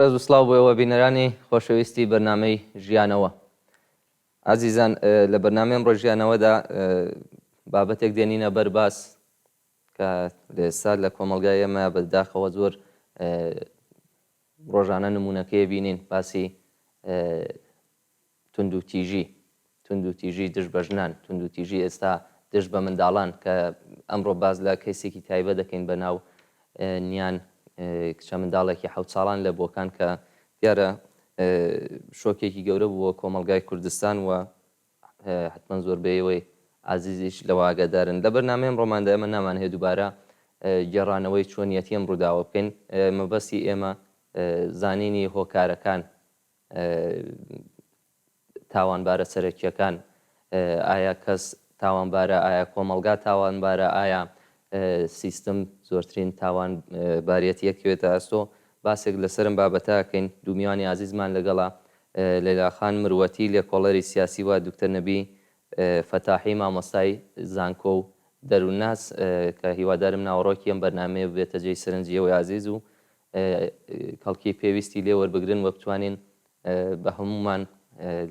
ڕێز و سڵاو بۆ ئێوە بینەرانی خۆشەویستی بەرنامەی ژیانەوە. ئازیزان لە بەرنامەی ئەمڕۆی ژیانەوەدا بابەتێک دێنینە بەر باس کە لە ئێستا لە کۆمەڵگای ئێمە بە داخەوە زۆر ڕۆژانە نموونەکەی بینین باسی توندوتیژی، توندوتیژی دژ بە ژنان، توندوتیژی ئێستا دژ بە منداڵان کە ئەمڕۆ باس لە کەیسێکی تایبەت دەکەین بە ناو نیان کچە منداڵێکی حەوت ساڵان لە بۆکان کە دیارە شۆکێکی گەورە بوو بۆ کۆمەڵگای کوردستان و حتمما زۆربەی ئێوەی ئازیزیش لەوە ئاگادارن. لە بەرنامەی ئەمڕۆماندا ئێمە نامانهەوێت دووبارە گێڕانەوەی چۆنیەتی ئەم ڕووداوە بکەین، مەبەستی ئێمە زانینی هۆکارەکان تاوانبارە سەرەکییەکان، ئایا کەس تاوانبارە، ئایا کۆمەڵگا تاوانبارە، ئایا سیستم زۆرترین تاوانباریەتی ئەکەوێتە ئەستۆ، باسێک لەسەر ئەم بابەتە ئەکەین، دوو میوانی ئازیزمان لەگەڵە، لەیلا خان مروەتی لێکۆڵەری سیاسی و دکتەر نەبی فەتاحی مامۆستای زانکۆ و دەروونناس کە هیوادارم ناوەڕۆکی ئەم بەرنامەیە ببێتە جێی سەرنجی ئێوەی ئازیز و کەڵکی پێویستی لێ وەربگرن و بتوانین بە هەموومان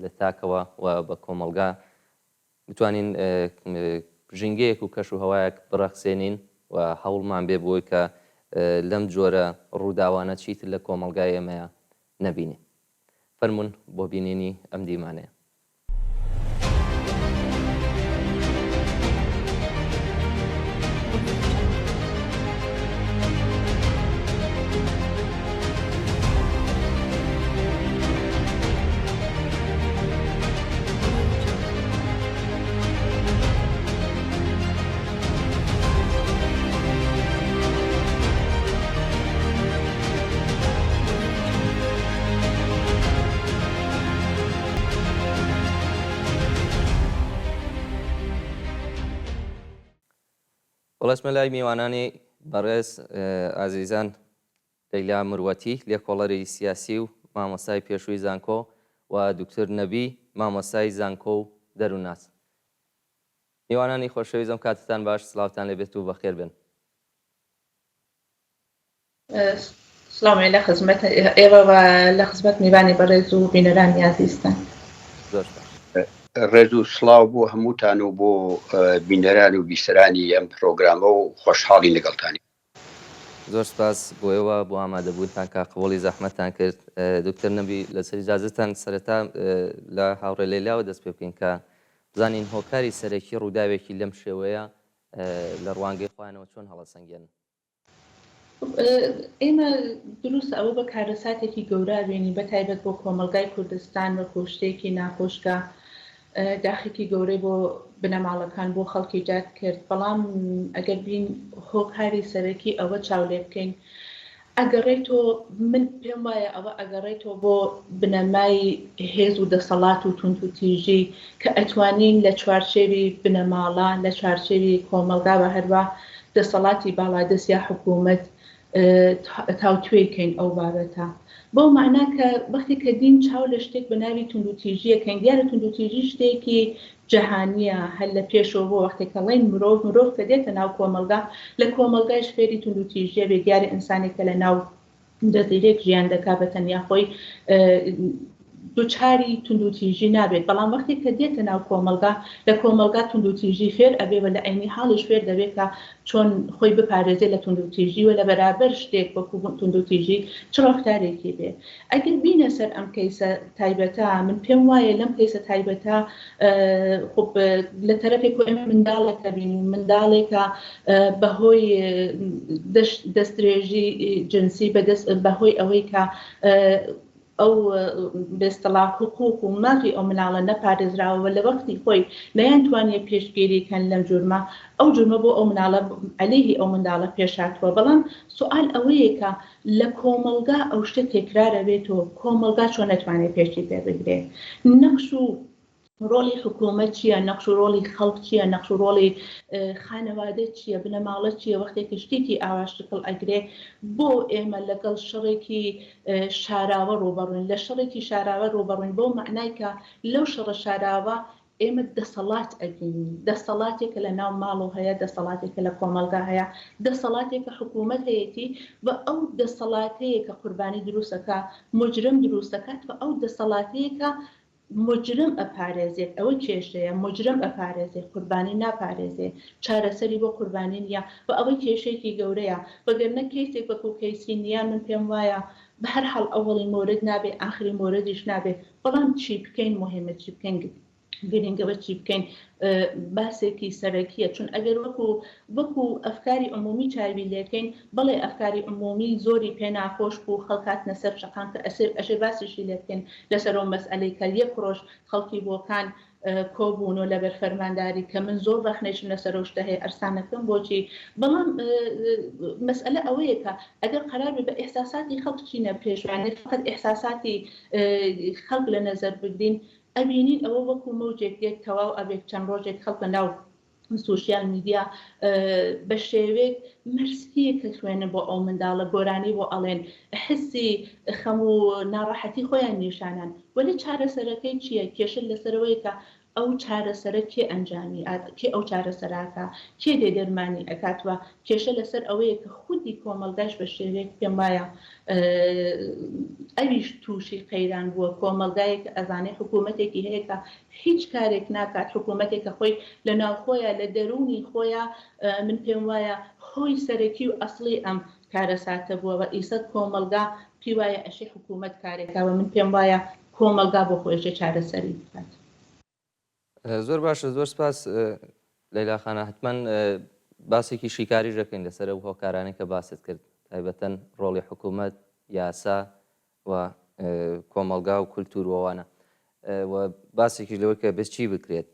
لە تاکەوە و بە کۆمەڵگا بتوانین ژینگەیەک و کەش و هەوایەک بڕەخسێنین و هەوڵمان بێ بۆی کە لەم جۆرە ڕووداوانە چیتر لە کۆمەڵگای ئێمەیا نەبینین. فەرموون بۆ بینینی ئەم دیمانەیە. وەڵێچمە لای میوانانی بەڕێز ئازیزان لەیلا مروەتی لێکۆڵەری سیاسی و مامۆستای پێشووی زانکۆ و دکتۆر نەبی مامۆستای زانکۆ و دەروونناس. میوانانی خۆشەویست ئەم کاتەتان باش سڵاوتان لێبێت و بەخێر بێن. سڵاو لە خزمەت ئێوە و لە خزمەت میوانی بەڕێز و بینەرانی ئازیزتان. زۆر سپاس. ڕێز و سڵاو بۆ هەمووتان و بۆ بینەران و بیسەرانی ئەم پرۆگرامە و خۆشحاڵین لەگەڵتانین. زۆر سپاس بۆ ئێوە بۆ ئامادەبوونتان کە قبوڵی زەحمەتتان کرد. دکتۆر نەبی لەسەر ئیجازەتان سەرەتا لە هاوڕێ لەیلاوە دەست پێ بکەین کە بزانین هۆکاری سەرەکی ڕووداوێکی لەم شێوەیە لە ڕوانگەی خۆیانەوە چۆن هەڵەسەنگێنن؟ ئێمە دروستە ئەوە بە کارەساتێکی گەورە بینین بە تایبەت بۆ کۆمەڵگای کوردستان وەکو شتێکی ناخۆش کە داخێکی گەورەی بۆ بنەماڵەکان بۆ خەڵکی جاد کرد بەڵام ئەگەر بین هۆکاری سەرەکی ئەوە چاو لێ بکەین ئەگەڕێتۆ من پێم وایە ئەوە ئەگەڕێتۆ بۆ بنەمای هێز و دەسەڵات و توندوتیژی کە ئەتوانین لە چوارچێوی بنەماڵە لە چوارچێوی کۆمەڵگا و هەروا دەسەڵاتی باڵادەست یا حکوومەت تاوتوێی کەین ئەو بابەتە بەو مەعنا کە وەختی کە دین چاو لە شتێک بە ناوی توندوتیژیە کەین دیارە توندوتیژی شتێکی جەهانیە هەر لە پێشەوە بۆ وەختێک کە ڵێین مرۆڤ مرۆڤ کە دێتە ناو کۆمەڵگا لە کۆمەڵگایش فێری توندوتیژیە بێ دیارە ئینسانێک کە لە ناو جەزیرەیەک ژیان دەکا بە تەنیا خۆی دوچاری توندوتیژی نابێت بەڵام وەختێک کە دێتە ناو کۆمەڵگا لە کۆمەڵگا توندوتیژی فێر ئەبێ و لە عەینی حاڵیش فێر دەبێت کە چۆن خۆی بپارێزێت لە توندوتیژی و لە بەرابەر شتێک وەکو توندوتیژی چ ڕەفتارێکی بێ ئەگەر بینە سەر ئەم کەیسە تایبەتە من پێم وایە لەم کەیسە تایبەتە خب لە تەرەفێک ئێمە منداڵێکە بینین منداڵێکە بەهۆی دەستدرێژی جنسی بەدەست بەهۆی ئەوەی کە ئەو بێستەڵا حقوق و مافی ئەو مناڵە نەپارێزراوە و لە وەختی خۆی نەیانتوانیە پێشگیری کەن لەم جورمە ئەو جورمە بۆ ئەو مناڵە عەلەیهی ئەو منداڵە پێش هاتووە بەڵام سوئال ئەوەیە کە لە کۆمەڵگا ئەو شتە تێکرار ئەبێت و کۆمەڵگا چۆن ئەتوانێ پێشی پێ بگرێ نەخش و ڕۆڵی حکوومەت چییە، نەخش و ڕۆڵی خەڵک چییە، نەخش و ڕۆڵی خانەوادە چییە، بنەماڵە چییە، وەختێک کە شتێکی ئاوا شکڵ ئەگرێ بۆ ئێمە لەگەڵ شەڕێکی شاراوە ڕووبەڕووین، لە شەڕێکی شاراوە ڕووبەڕووین بەو مەعنای کە لەو شەڕە شاراوە. ئێمە دەسەڵات ئەبینین، دەسەڵاتێک کە لە ناو ماڵەوە هەیە، دەسەڵاتێک کە لە کۆمەڵگا هەیە، دەسەڵاتێک کە حکوومەت هەیەتی و ئەو دەسەڵاتەیە کە قوربانی دروست ئەکا، موجرم دروست ئەکات و ئەو دەسەڵاتەیە کە موجرم ئەپارێزێت، ئەوە کێشەیە، موجرم ئەپارێزێ، قوربانی ناپارێزێ، چارەسەری بۆ قوربانی نییە و ئەوە کێشەیەکی گەورەیە، وەگەرنە کەیسێک وەکوو کەیسی نیا من پێم وایە بە هەر حاڵ ئەوەڵین مۆرد نابێ ئاخرین مۆردیش نابێ بەڵام چی بکەین موهیمە چی بکەین گرنگە وە چی بکەین باسێکی سەرەکیە چون ئەگەر وەکو وەکو ئەفکاری عمومی چاوی لێکەین بەڵێ ئەفکاری عمومی زۆری پێ ناخۆش بوو خەڵک هاتنە سەر شەقام کە ئەسێ ئەشێ باسیشی لێ بکەین لەسەر ئەو مەسئەلەی کە یەک ڕۆژ خەڵکی بۆکان کۆبوون و لەبەر فەرمانداری کە من زۆر ڕەخنەیشم لەسەر ئەو شتە هەیە ئەرسانەکەم بۆچی بەڵام مەسئەلە ئەوەیە کە ئەگەر قەرار بێ بە ئیحساساتی خەڵک چینە پێشوانێ فقط ئیحساساتی خەڵک لە نەزەر بگرین ئەبینین ئەوە وەکو مەوجێک دێت تەواو ئەبێت چەند ڕۆژێک خەڵک لە ناو سوشیال میدیا بە شێوێک مەرسییەک ئەخوێنن بۆ ئەو منداڵە گۆرانی بۆ ئەڵێن حسی خەم و ناڕەحەتی خۆیان نیشانان وەلی چارەسەرەکەی چییە کێشە لەسەرەوەیە کە ئەو چارەسەرە کێ ئەنجامی ئات کێ ئەو چارەسەرە ئەکا کێ دێ دەرمانی ئەکات وە کێشە لەسەر ئەوەیە کە خودی کۆمەڵگاش بە شێوەیەک پێم وایە ئەویش تووشی قەیران بووە کۆمەڵگایەک ئەزانێ حکوومەتێکی هەیە کە هیچ کارێک ناکات، حکوومەتێک کە خۆی لە ناوخۆیا، لە دەروونی خۆیا من پێم وایە هۆی سەرەکی و ئەسڵی ئەم کارەساتە بووە و ئیسە کۆمەڵگا پێی وایە ئەشێ حکوومەت کارێک کا و من پێم وایە کۆمەڵگا بۆ خۆی ئەشێ چارەسەری بکات. زۆر باشە زۆر سپاس لەیلا خانە حتمما باسێکی شیکاریش دەکەین لەسەر ئەو هۆکارانەی کە باست کرد تایبەتەن ڕۆڵی حکوومەت یاسا و کۆمەڵگا و کولتوور و ئەوانە و باسێکیش لەوەی کە بێت چی بکرێت.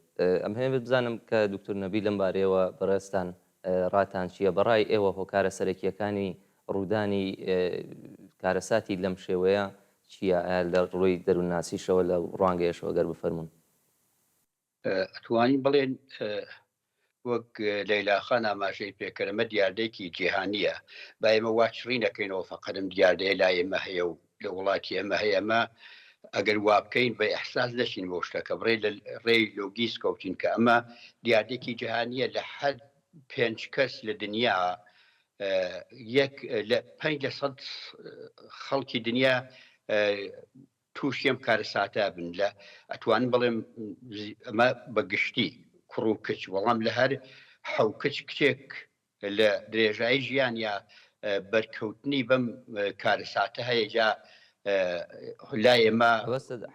ئەمهەوێت بزانم کە دوکتور نەبی لەم بارەیەوە بەڕێزتان ڕاتان چییە؟ بە ڕای ئێوە هۆکارە سەرەکییەکانی ڕوودانی کارەساتی لەم شێوەیە چییە؟ ئایا لە ڕووی دەروونناسیشەوە لە ڕوانگەیەشەوە گەر بفەرموون؟ ئەتوانین بڵێن وەک لەیلا خان ئاماژەی پێکرد ئەمە دیاردەیەکی جیهانییە با ئێمە وا چڕی نەکەینەوە فەقەت ئەم دیاردەیە لای ئێمە هەیە و لە وڵاتی ئێمە هەیە ئەمە ئەگەر وا بکەین بە ئیحساس نەچین بۆ شتەکە بڕێ لە ڕێی لۆگیس کەوتین کە ئەمە دیاردێکی جیهانییە لە هەر پێنج کەس لە دنیا یەک لە 5% خەڵکی دنیا تووشی ئەم کارەساتە بن لە ئەتوانم بڵێم ئەمە بە گشتی کوڕ و کچ وەڵام لە هەر حەو کچ کچێک لە درێژایی ژیان یا بەرکەوتنی بەم کارەساتە هەیە جا لای ئێمە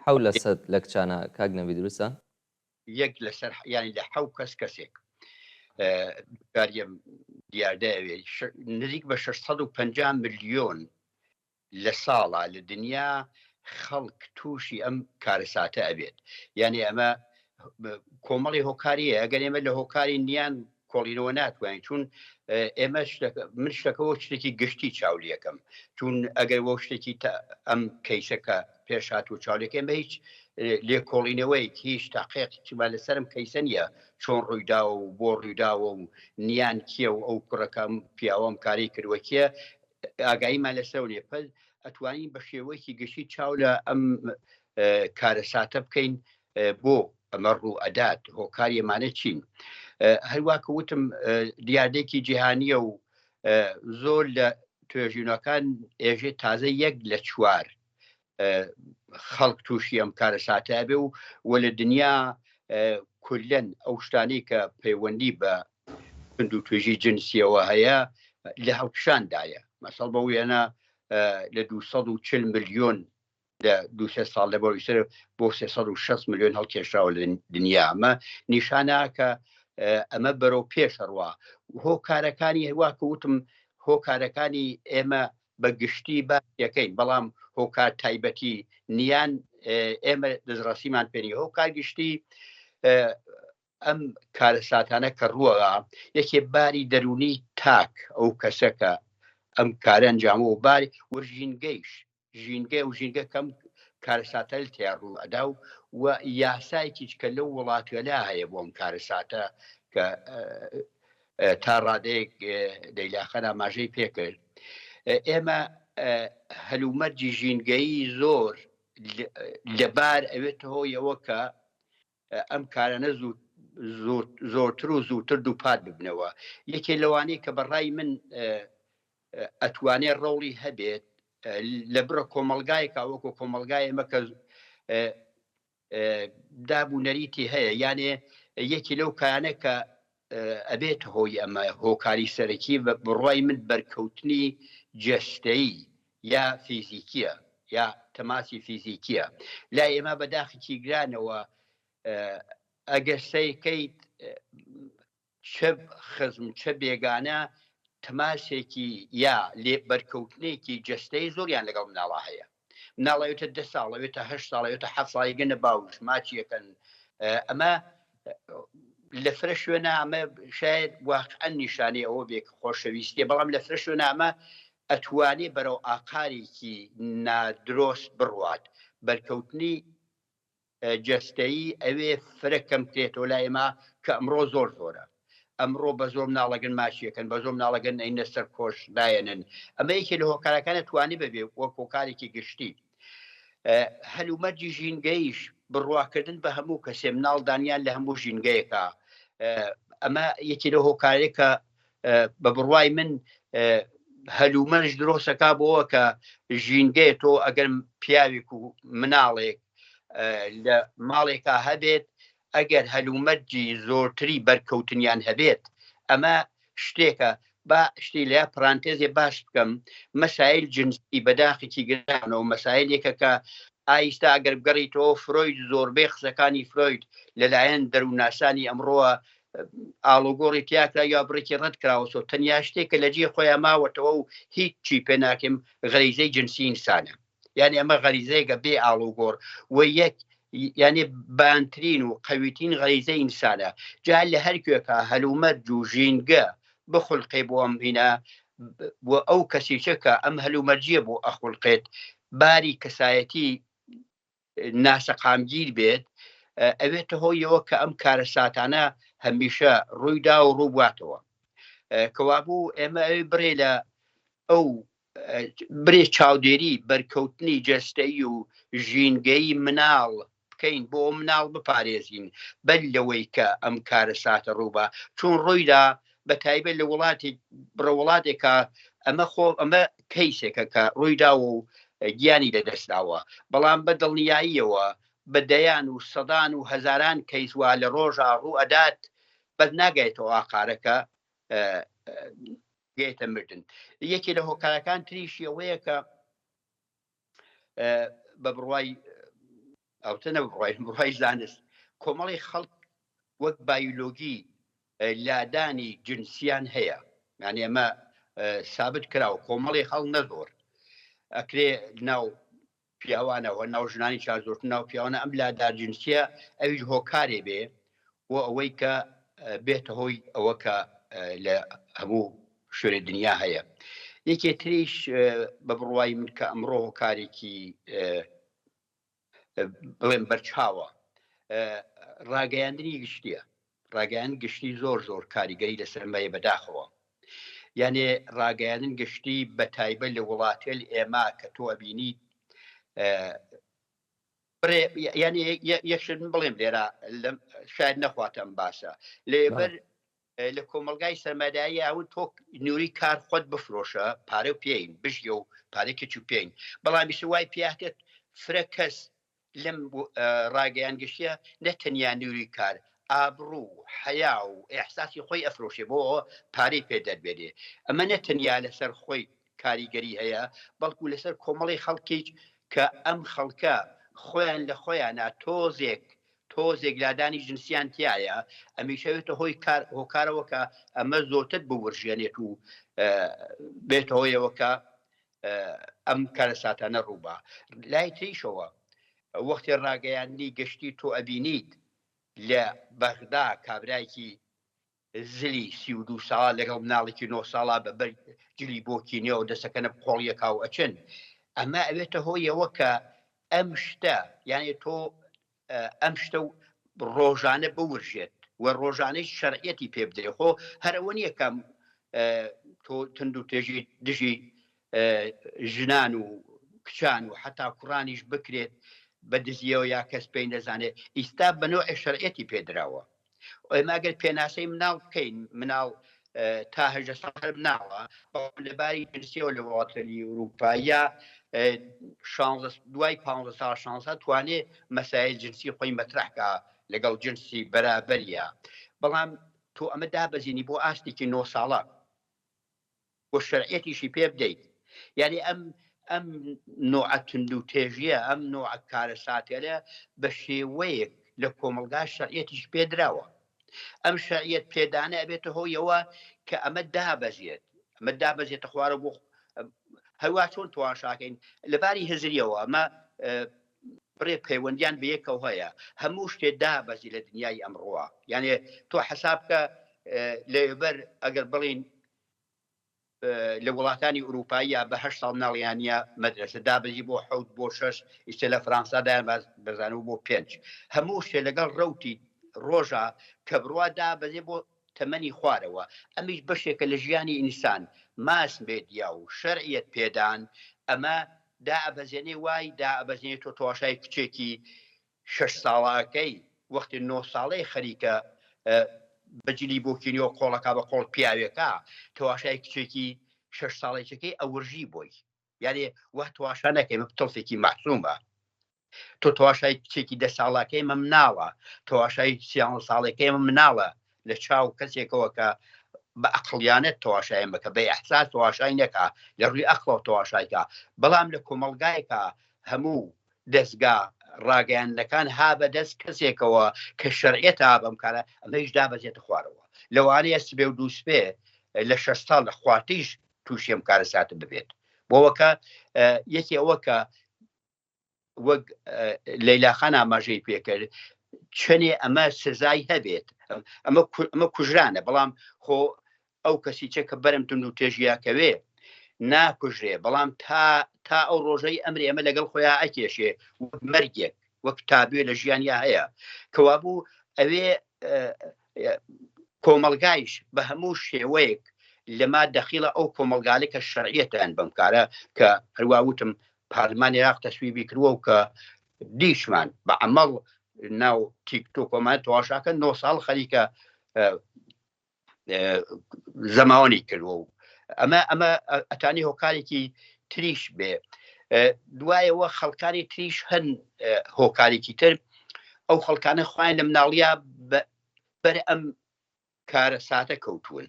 حەو لە سەد لە کچانە کاک نەبی دروستە؟ یەک لەسەر یانی لە حەو کەس کەسێک دیاردە نزیک بە 650 ملیۆن لە ساڵا لە دنیا خەڵک تووشی ئەم کارەساتە ئەبێت یانی ئەمە کۆمەڵی هۆکاریە ئەگەر ئێمە لە هۆکاری نیان کۆڵینەوە ناتوانین چون ئێمە من شتەکە وەک شتێکی گشتی چاولیەکەم چون ئەگەر وەک شتێکی ئەم کەیسەکە پێش هات و چاولەکە ئێمە هیچ لێکۆڵینەوەیەک هیچ تاقیق چما لەسەرم کەیسە نییە چۆن ڕوویداوە و بۆ ڕوویداوە و نیان کێ و ئەو کوڕەکەم پیاوەم کاری کردوە کێ ئاگاییمان لەسەرەوە نیە پەل ئەتوانین بە شێوەیەکی گشتی چاو لە ئەم کارەساتە بکەین بۆ ئەمە ڕوو ئەدات هۆکاری ئەمانە چین هەروە کە وتم دیاردێکی جیهانیە و زۆر لە توێژینەکان ئێژێ تازە یەک لە چوار خەڵک تووشی ئەم کارەساتە ئەبێ و و لە دنیا کولەن ئەو شتانەی کە پەیوەندی بە توندوتیژی جنسیەوە هەیە لە هەڵکشاندایە مەسەڵ بە وێنە لە 240 ملیۆن لە دو سێ ساڵ لە بۆ سەر بۆ 360 ملیۆن هەڵکێشراوە لە دنیا ئەمە نیشانە کە ئەمە بەرەو پێشەڕوا هۆکارەکانی هەوا کە وتم هۆکارەکانی ئێمە بە گشتی باس دەکەین بەڵام هۆکار تایبەتی نیان ئێمە دەستڕاستیمان پێ نیە هۆکار گشتی ئەم کارەساتانە کە ڕووەوە یەکێ باری دەرونی تاک ئەو کەسەکە ئەم کارە ئەنجامەوە باری وەژینگەیش ژینگە و ژینگە کەم کارەساتەل تیا ڕوو ئەدا و و یاسایکیش کە لەو وڵاتگەلا هەیە بۆ ئەم کارەساتە کە تا ڕادەیەک لەیلا خان ئاماژەی پێکرد ئێمە هەلومەرجی ژینگەیی زۆر لەبار ئەوێتە هۆی ئەوە کە. ئەم کارانە زۆرتر و زووتر دووپات ببنەوە. یەکێ لەوانەی کە بە ڕای من ئەتوانێ ڕۆڵی هەبێت لە بڕە کۆمەڵگایەکا وەکو کۆمەڵگای ئێمە کە داب و نەریتی هەیە یانێ یەکی لەو کایانە کە ئەبێت هۆی ئەمە هۆکاری سەرەکی بە بڕوای من بەرکەوتنی جەستەیی یا فیزیکیە یا تەماسی فیزیکیە لای ئێمە بە داخێکی گرانەوە ئەگەر سەیرکەیت چ خزم چ بێگانە تەماسێکی یا لێ بەرکەوتنێکی جەستەی زۆریان لەگەڵ مناڵا هەیە مناڵ ئەوێتە دە ساڵ ئەوێتە هەشت ساڵ ئەوێتە حەفت ساڵ گەنە باوش ماچیەکەن ئەمە لە فرە شوێنە ئەمە شاید واقعا نیشانەی ئەوە بێ کە خۆشەویستیە بەڵام لە فرە شوێنە ئەمە ئەتوانێ بەرەو ئاقارێکی نادرۆست بڕوات بەرکەوتنی جەستەیی ئەوێ فرە کەم کرێتەوە لای ئێمە کە ئەمڕۆ زۆر زۆرە ئەمڕۆ بە زۆر مناڵەگەن ماچیەکەن بە زۆر مناڵەگەن ئەینە سەر کۆش دایەنن ئەمە یەکێ لە هۆکارەکانە توانی بەبێ وەک هۆکارێکی گشتی هەلومەرجی ژینگەیش بڕواکردن بە هەموو کەسێ مناڵ دانیان لە هەموو ژینگەیەکە ئەمە یەکی لە هۆکارێکە بە بڕوای من هەلومەرج درۆسەکە بۆوە کە ژینگەیە تۆ ئەگەر پیاوێک و مناڵێک لە ماڵێکا هەبێت ئەگەر هەلومەرجی زۆرتری بەرکەوتنیان هەبێت ئەمە شتێکە با شتی لە پرانتێزێ باس بکەم مەسایل جنسی بەداخێکی گرانەوە مەسایلێکە کە ئایستا ئەگەر بگەڕیتەوە فرۆید زۆربەی قسەکانی فرۆید لەلایەن دەروونناسانی ئەمڕۆوە ئاڵوگۆڕی تیاکرا یا بڕێکی ڕەت کراوەسەوە تەنیا شتێک کە لە جێی خۆیان ماوەتەوە و هیچی پێ ناکەم غەریزەی جنسی ئینسانە یعنی ئەمە غەریزەیەکە بێ ئاڵوگۆڕ و یەک یعنی بانترین و قەویترین غەریزەی ئینسانە جا لە هەر کوێکا هەلومەرج و ژینگە بخولقێ بۆ ئەم هینا و ئەو کەسیچە کە ئەم هەلومەرجیە بۆ ئەخولقێت باری کەسایەتی ناسەقامگیر بێت ئەوێتە هۆیەوە کە ئەم کارەساتانە هەمیشە ڕوویدا و ڕووبواتەوە کەوابوو ئێمە ئەوێ بڕێ لە ئەو برێ چاودێری بەرکەوتنی جەستەیی و ژینگەیی مناڵ بکەین بۆ مناڵ بپارێزین بەر لەوەی کە ئەم کارەساتە ڕووبا چون ڕوویدا بە تایبەت لە وڵاتی بڕە وڵاتێکە ئەمە خۆ ئەمە کەیسێکە کە ڕوویداوە و گیانی لەدەستداوە بەڵام بە دڵنیاییەوە بە دەیان و سەدان و هەزاران کەیس وا لە ڕۆژا ڕوو ئەدات بەس ناگەیتەوە ئاقارەکە گەیتە مردن یەکێ لە هۆکارەکان تریشی ئەوەیە کە بە بڕوای ئەوتە نە بڕوای بڕوای زانست کۆمەڵی خەڵک وەک بایولۆگی لادانی جنسیان هەیە یعنی ئەمە سابت کراوە کۆمەڵی خەڵ نەزۆر ئەکرێ ناو پیاوانەوە ناو ژنانی چا زۆرتر ناو پیاوانە ئەم لادار جنسیە ئەویش هۆکارێ بێ بۆ ئەوەی کە بێتە هۆی ئەوە کە لە هەموو شوێنێ دنیا هەیە یەکێ تریش بە بڕوای من کە ئەمڕۆ هۆکارێکی بڵێم بەرچاوە ڕاگەیاندنی گشتیە ڕاگەیان گشتی زۆر زۆر کاریگەری لەسەر مەیە بەداخەوە یانێ ڕاگەیاندن گشتی بە تایبەت لە وڵاتێل ئێمە کە تۆ ئەبینیت بڕێ یعنی یەک شت من بڵێم لێرە شاید نەخواتە ئەم باسە لێبەر لە کۆمەلگای سەرمایداری ئەو تۆ نووری کار خۆت بفرۆشە پارە و پێین بژیە و پارێکی و پێین بەڵام بیسە وای پیاتێت فرە کەس لەم ڕاگەیان گشتیە نە تەنیا نوری کار، ئابڕوو و حەیا و ئیحساسی خۆی ئەفرۆشێ بۆ ئەوە پارەی پێ دەربێنێ. ئەمە نە تەنیا لەسەر خۆی کاریگەری هەیە، بەڵکو لەسەر کۆمەڵی خەڵکیچ کە ئەم خەڵکە خۆیان لە خۆیانا تۆزێک تۆزێک لادانی جنسیان تیایە، ئەمیشە بێتە هۆی کار هۆکارەوە کە ئەمە زۆرتر بورژێنێت و بێتە هۆیەوە کە ئەم کارەساتانە ڕووبا. لای تریشەوە وەختی ڕاگەیاندنی گشتی تۆ ئەبینیت لە بەغدا کابرایکی زلی 32 ساڵ لەگەڵ مناڵێکی 9 ساڵا بە بەر جلی بۆکینیەوە دەسەکەنە قۆڵیەکا و ئەچن ئەمە ئەوێتە هۆیەوە کە ئەم شتە یعنی تۆ ئەم شتە و ڕۆژانە بورژێت و ڕۆژانەی شەرعیەتی پێ بدرێ خۆ هەر ئەوە نییە کە تۆ تند و تێژی دژی ژنان و کچان و حتا کوڕانیش بکرێت. بە دزیەوە یا کەس پێی نەزانێت ئیستا بە نەوعێ شەرعیەتی پێ دراوە. ئێمە ئەگەر پێناسەی مناڵ بکەین مناڵ تا هەژدە ساڵ هەر مناڵە بەڵام لە باری جنسیەوە لە وڵاتانی ئەوروپاییە شانزە دوای پانزە ساڵ شانزە توانێ مەسایل جنسی خۆی مەترح کا لەگەڵ جنسی بەرابەریە بەڵام تۆ ئەمە دابەزینی بۆ ئاستێکی نۆ ساڵە و شەرعیەتیشی پێ بدەیت یانی ئەم ئەم نوعە توندوتێژیە ئەم نوعە کارەساتێلە بە شێوەیەک لە کۆمەڵگا شەرعیەتیش پێ دراوە ئەم شەرعیەت پێدانە ئەبێتە هۆیەوە کە ئەمە دابەزێت ئەمە دابەزێتە خوارە بۆ هەروە چۆن تواشاکەین لەباری هزریەوە ئەمە بڕێ پەیوەندیان بەیەکەوە هەیە هەموو شتێ دابەزی لە دنیای ئەمڕۆوە یانێ تۆ حەساب کە لەوێبەر ئەگەر بڵین لە وڵاتانی ئوروپاییە بە هەشت ساڵ مناڵیانە مەدرەسە دابەزی بۆ حەوت بۆ شەش ئیستە لە فەرانسا دایان بەزانەوە بۆ پێنج هەموو شتێ لەگەڵ ڕەوتی ڕۆژە کە بڕوا دابەزێ بۆ تەمەنی خوارەوە ئەمیش بەشێکە لە ژیانی ئینسان ماس مێدیا و شەرعیەت پێدان ئەمە دائەبەزێنێ وای دائەبەزێنێ تۆ تەواشای کچێکی شەش ساڵە ئەکەی وەختی نۆ ساڵەی خەریکە بە جلی بۆکینیەوە قۆڵەکا بە قۆڵ پیاوێکا تەواشای کچێکی شەش ساڵێکەکەی ئەورژی بۆی یانێ وا تەواشا نەکەی مە تڵفێکی مەحسومە تۆ تەواشای کچێکی دە ساڵاکەی مە مناڵە تەواشای سیانزە ساڵێکەی مە مناڵە لە چاو کەسێکەوە کە بە ئەقڵیانەت تەواشای مەکە بە ئیحساس تەواشای نەکا لە ڕووی ئەقڵەوە تەواشای کا بەڵام لە کۆمەڵگایەکا هەموو دەزگا ڕاگەیاندنەکان ها بە دەست کەسێکەوە کە شەرعیەت ها بەم کارە ئەمەیش دابەزێتە خوارەوە لەوانەیە سبێ و دووسبێ لە شەش ساڵ لە خواتیش تووشی ئەم کارەساتە ببێت بۆوەکە یەکی ئەوە کە وەک لەیلاخان ئاماژەی پێکرد چەنێ ئەمە سزای هەبێت ئەمە ئەمە کوژرانە بەڵام خۆ ئەو کەسیچە کە بەرم تونند و تێژیاکەوێ ناکوژرێ بەڵام تا تا ئەو ڕۆژەی ئەمری ئەمە لەگەڵ خۆیان ئەکێشێ وەک مەرگێک وەک تابوێ لە ژیانیا هەیە کەوابوو ئەوێ کۆمەڵگایش بە هەموو شێوەیەک لەما دەخیڵە ئەو کۆمەڵگالێک کە شەرعیەتیان بەم کارە کە هەروا وتم پارلمانی عێراق تەسویبی کردووە و کە دیشمان بە عەمەڵ ناو تیک تۆکۆمان تەواشاکە نۆ ساڵ خەریکە زەماوەنی کردووە و ئەمە ئەمە ئەتانی هۆکارێکی تریش بێ دوایەوە خەڵکانی تریش هەن هۆکارێکی تر ئەو خەڵکانە خۆیان لە مناڵیا بەر ئەم کارەساتە کەوتوون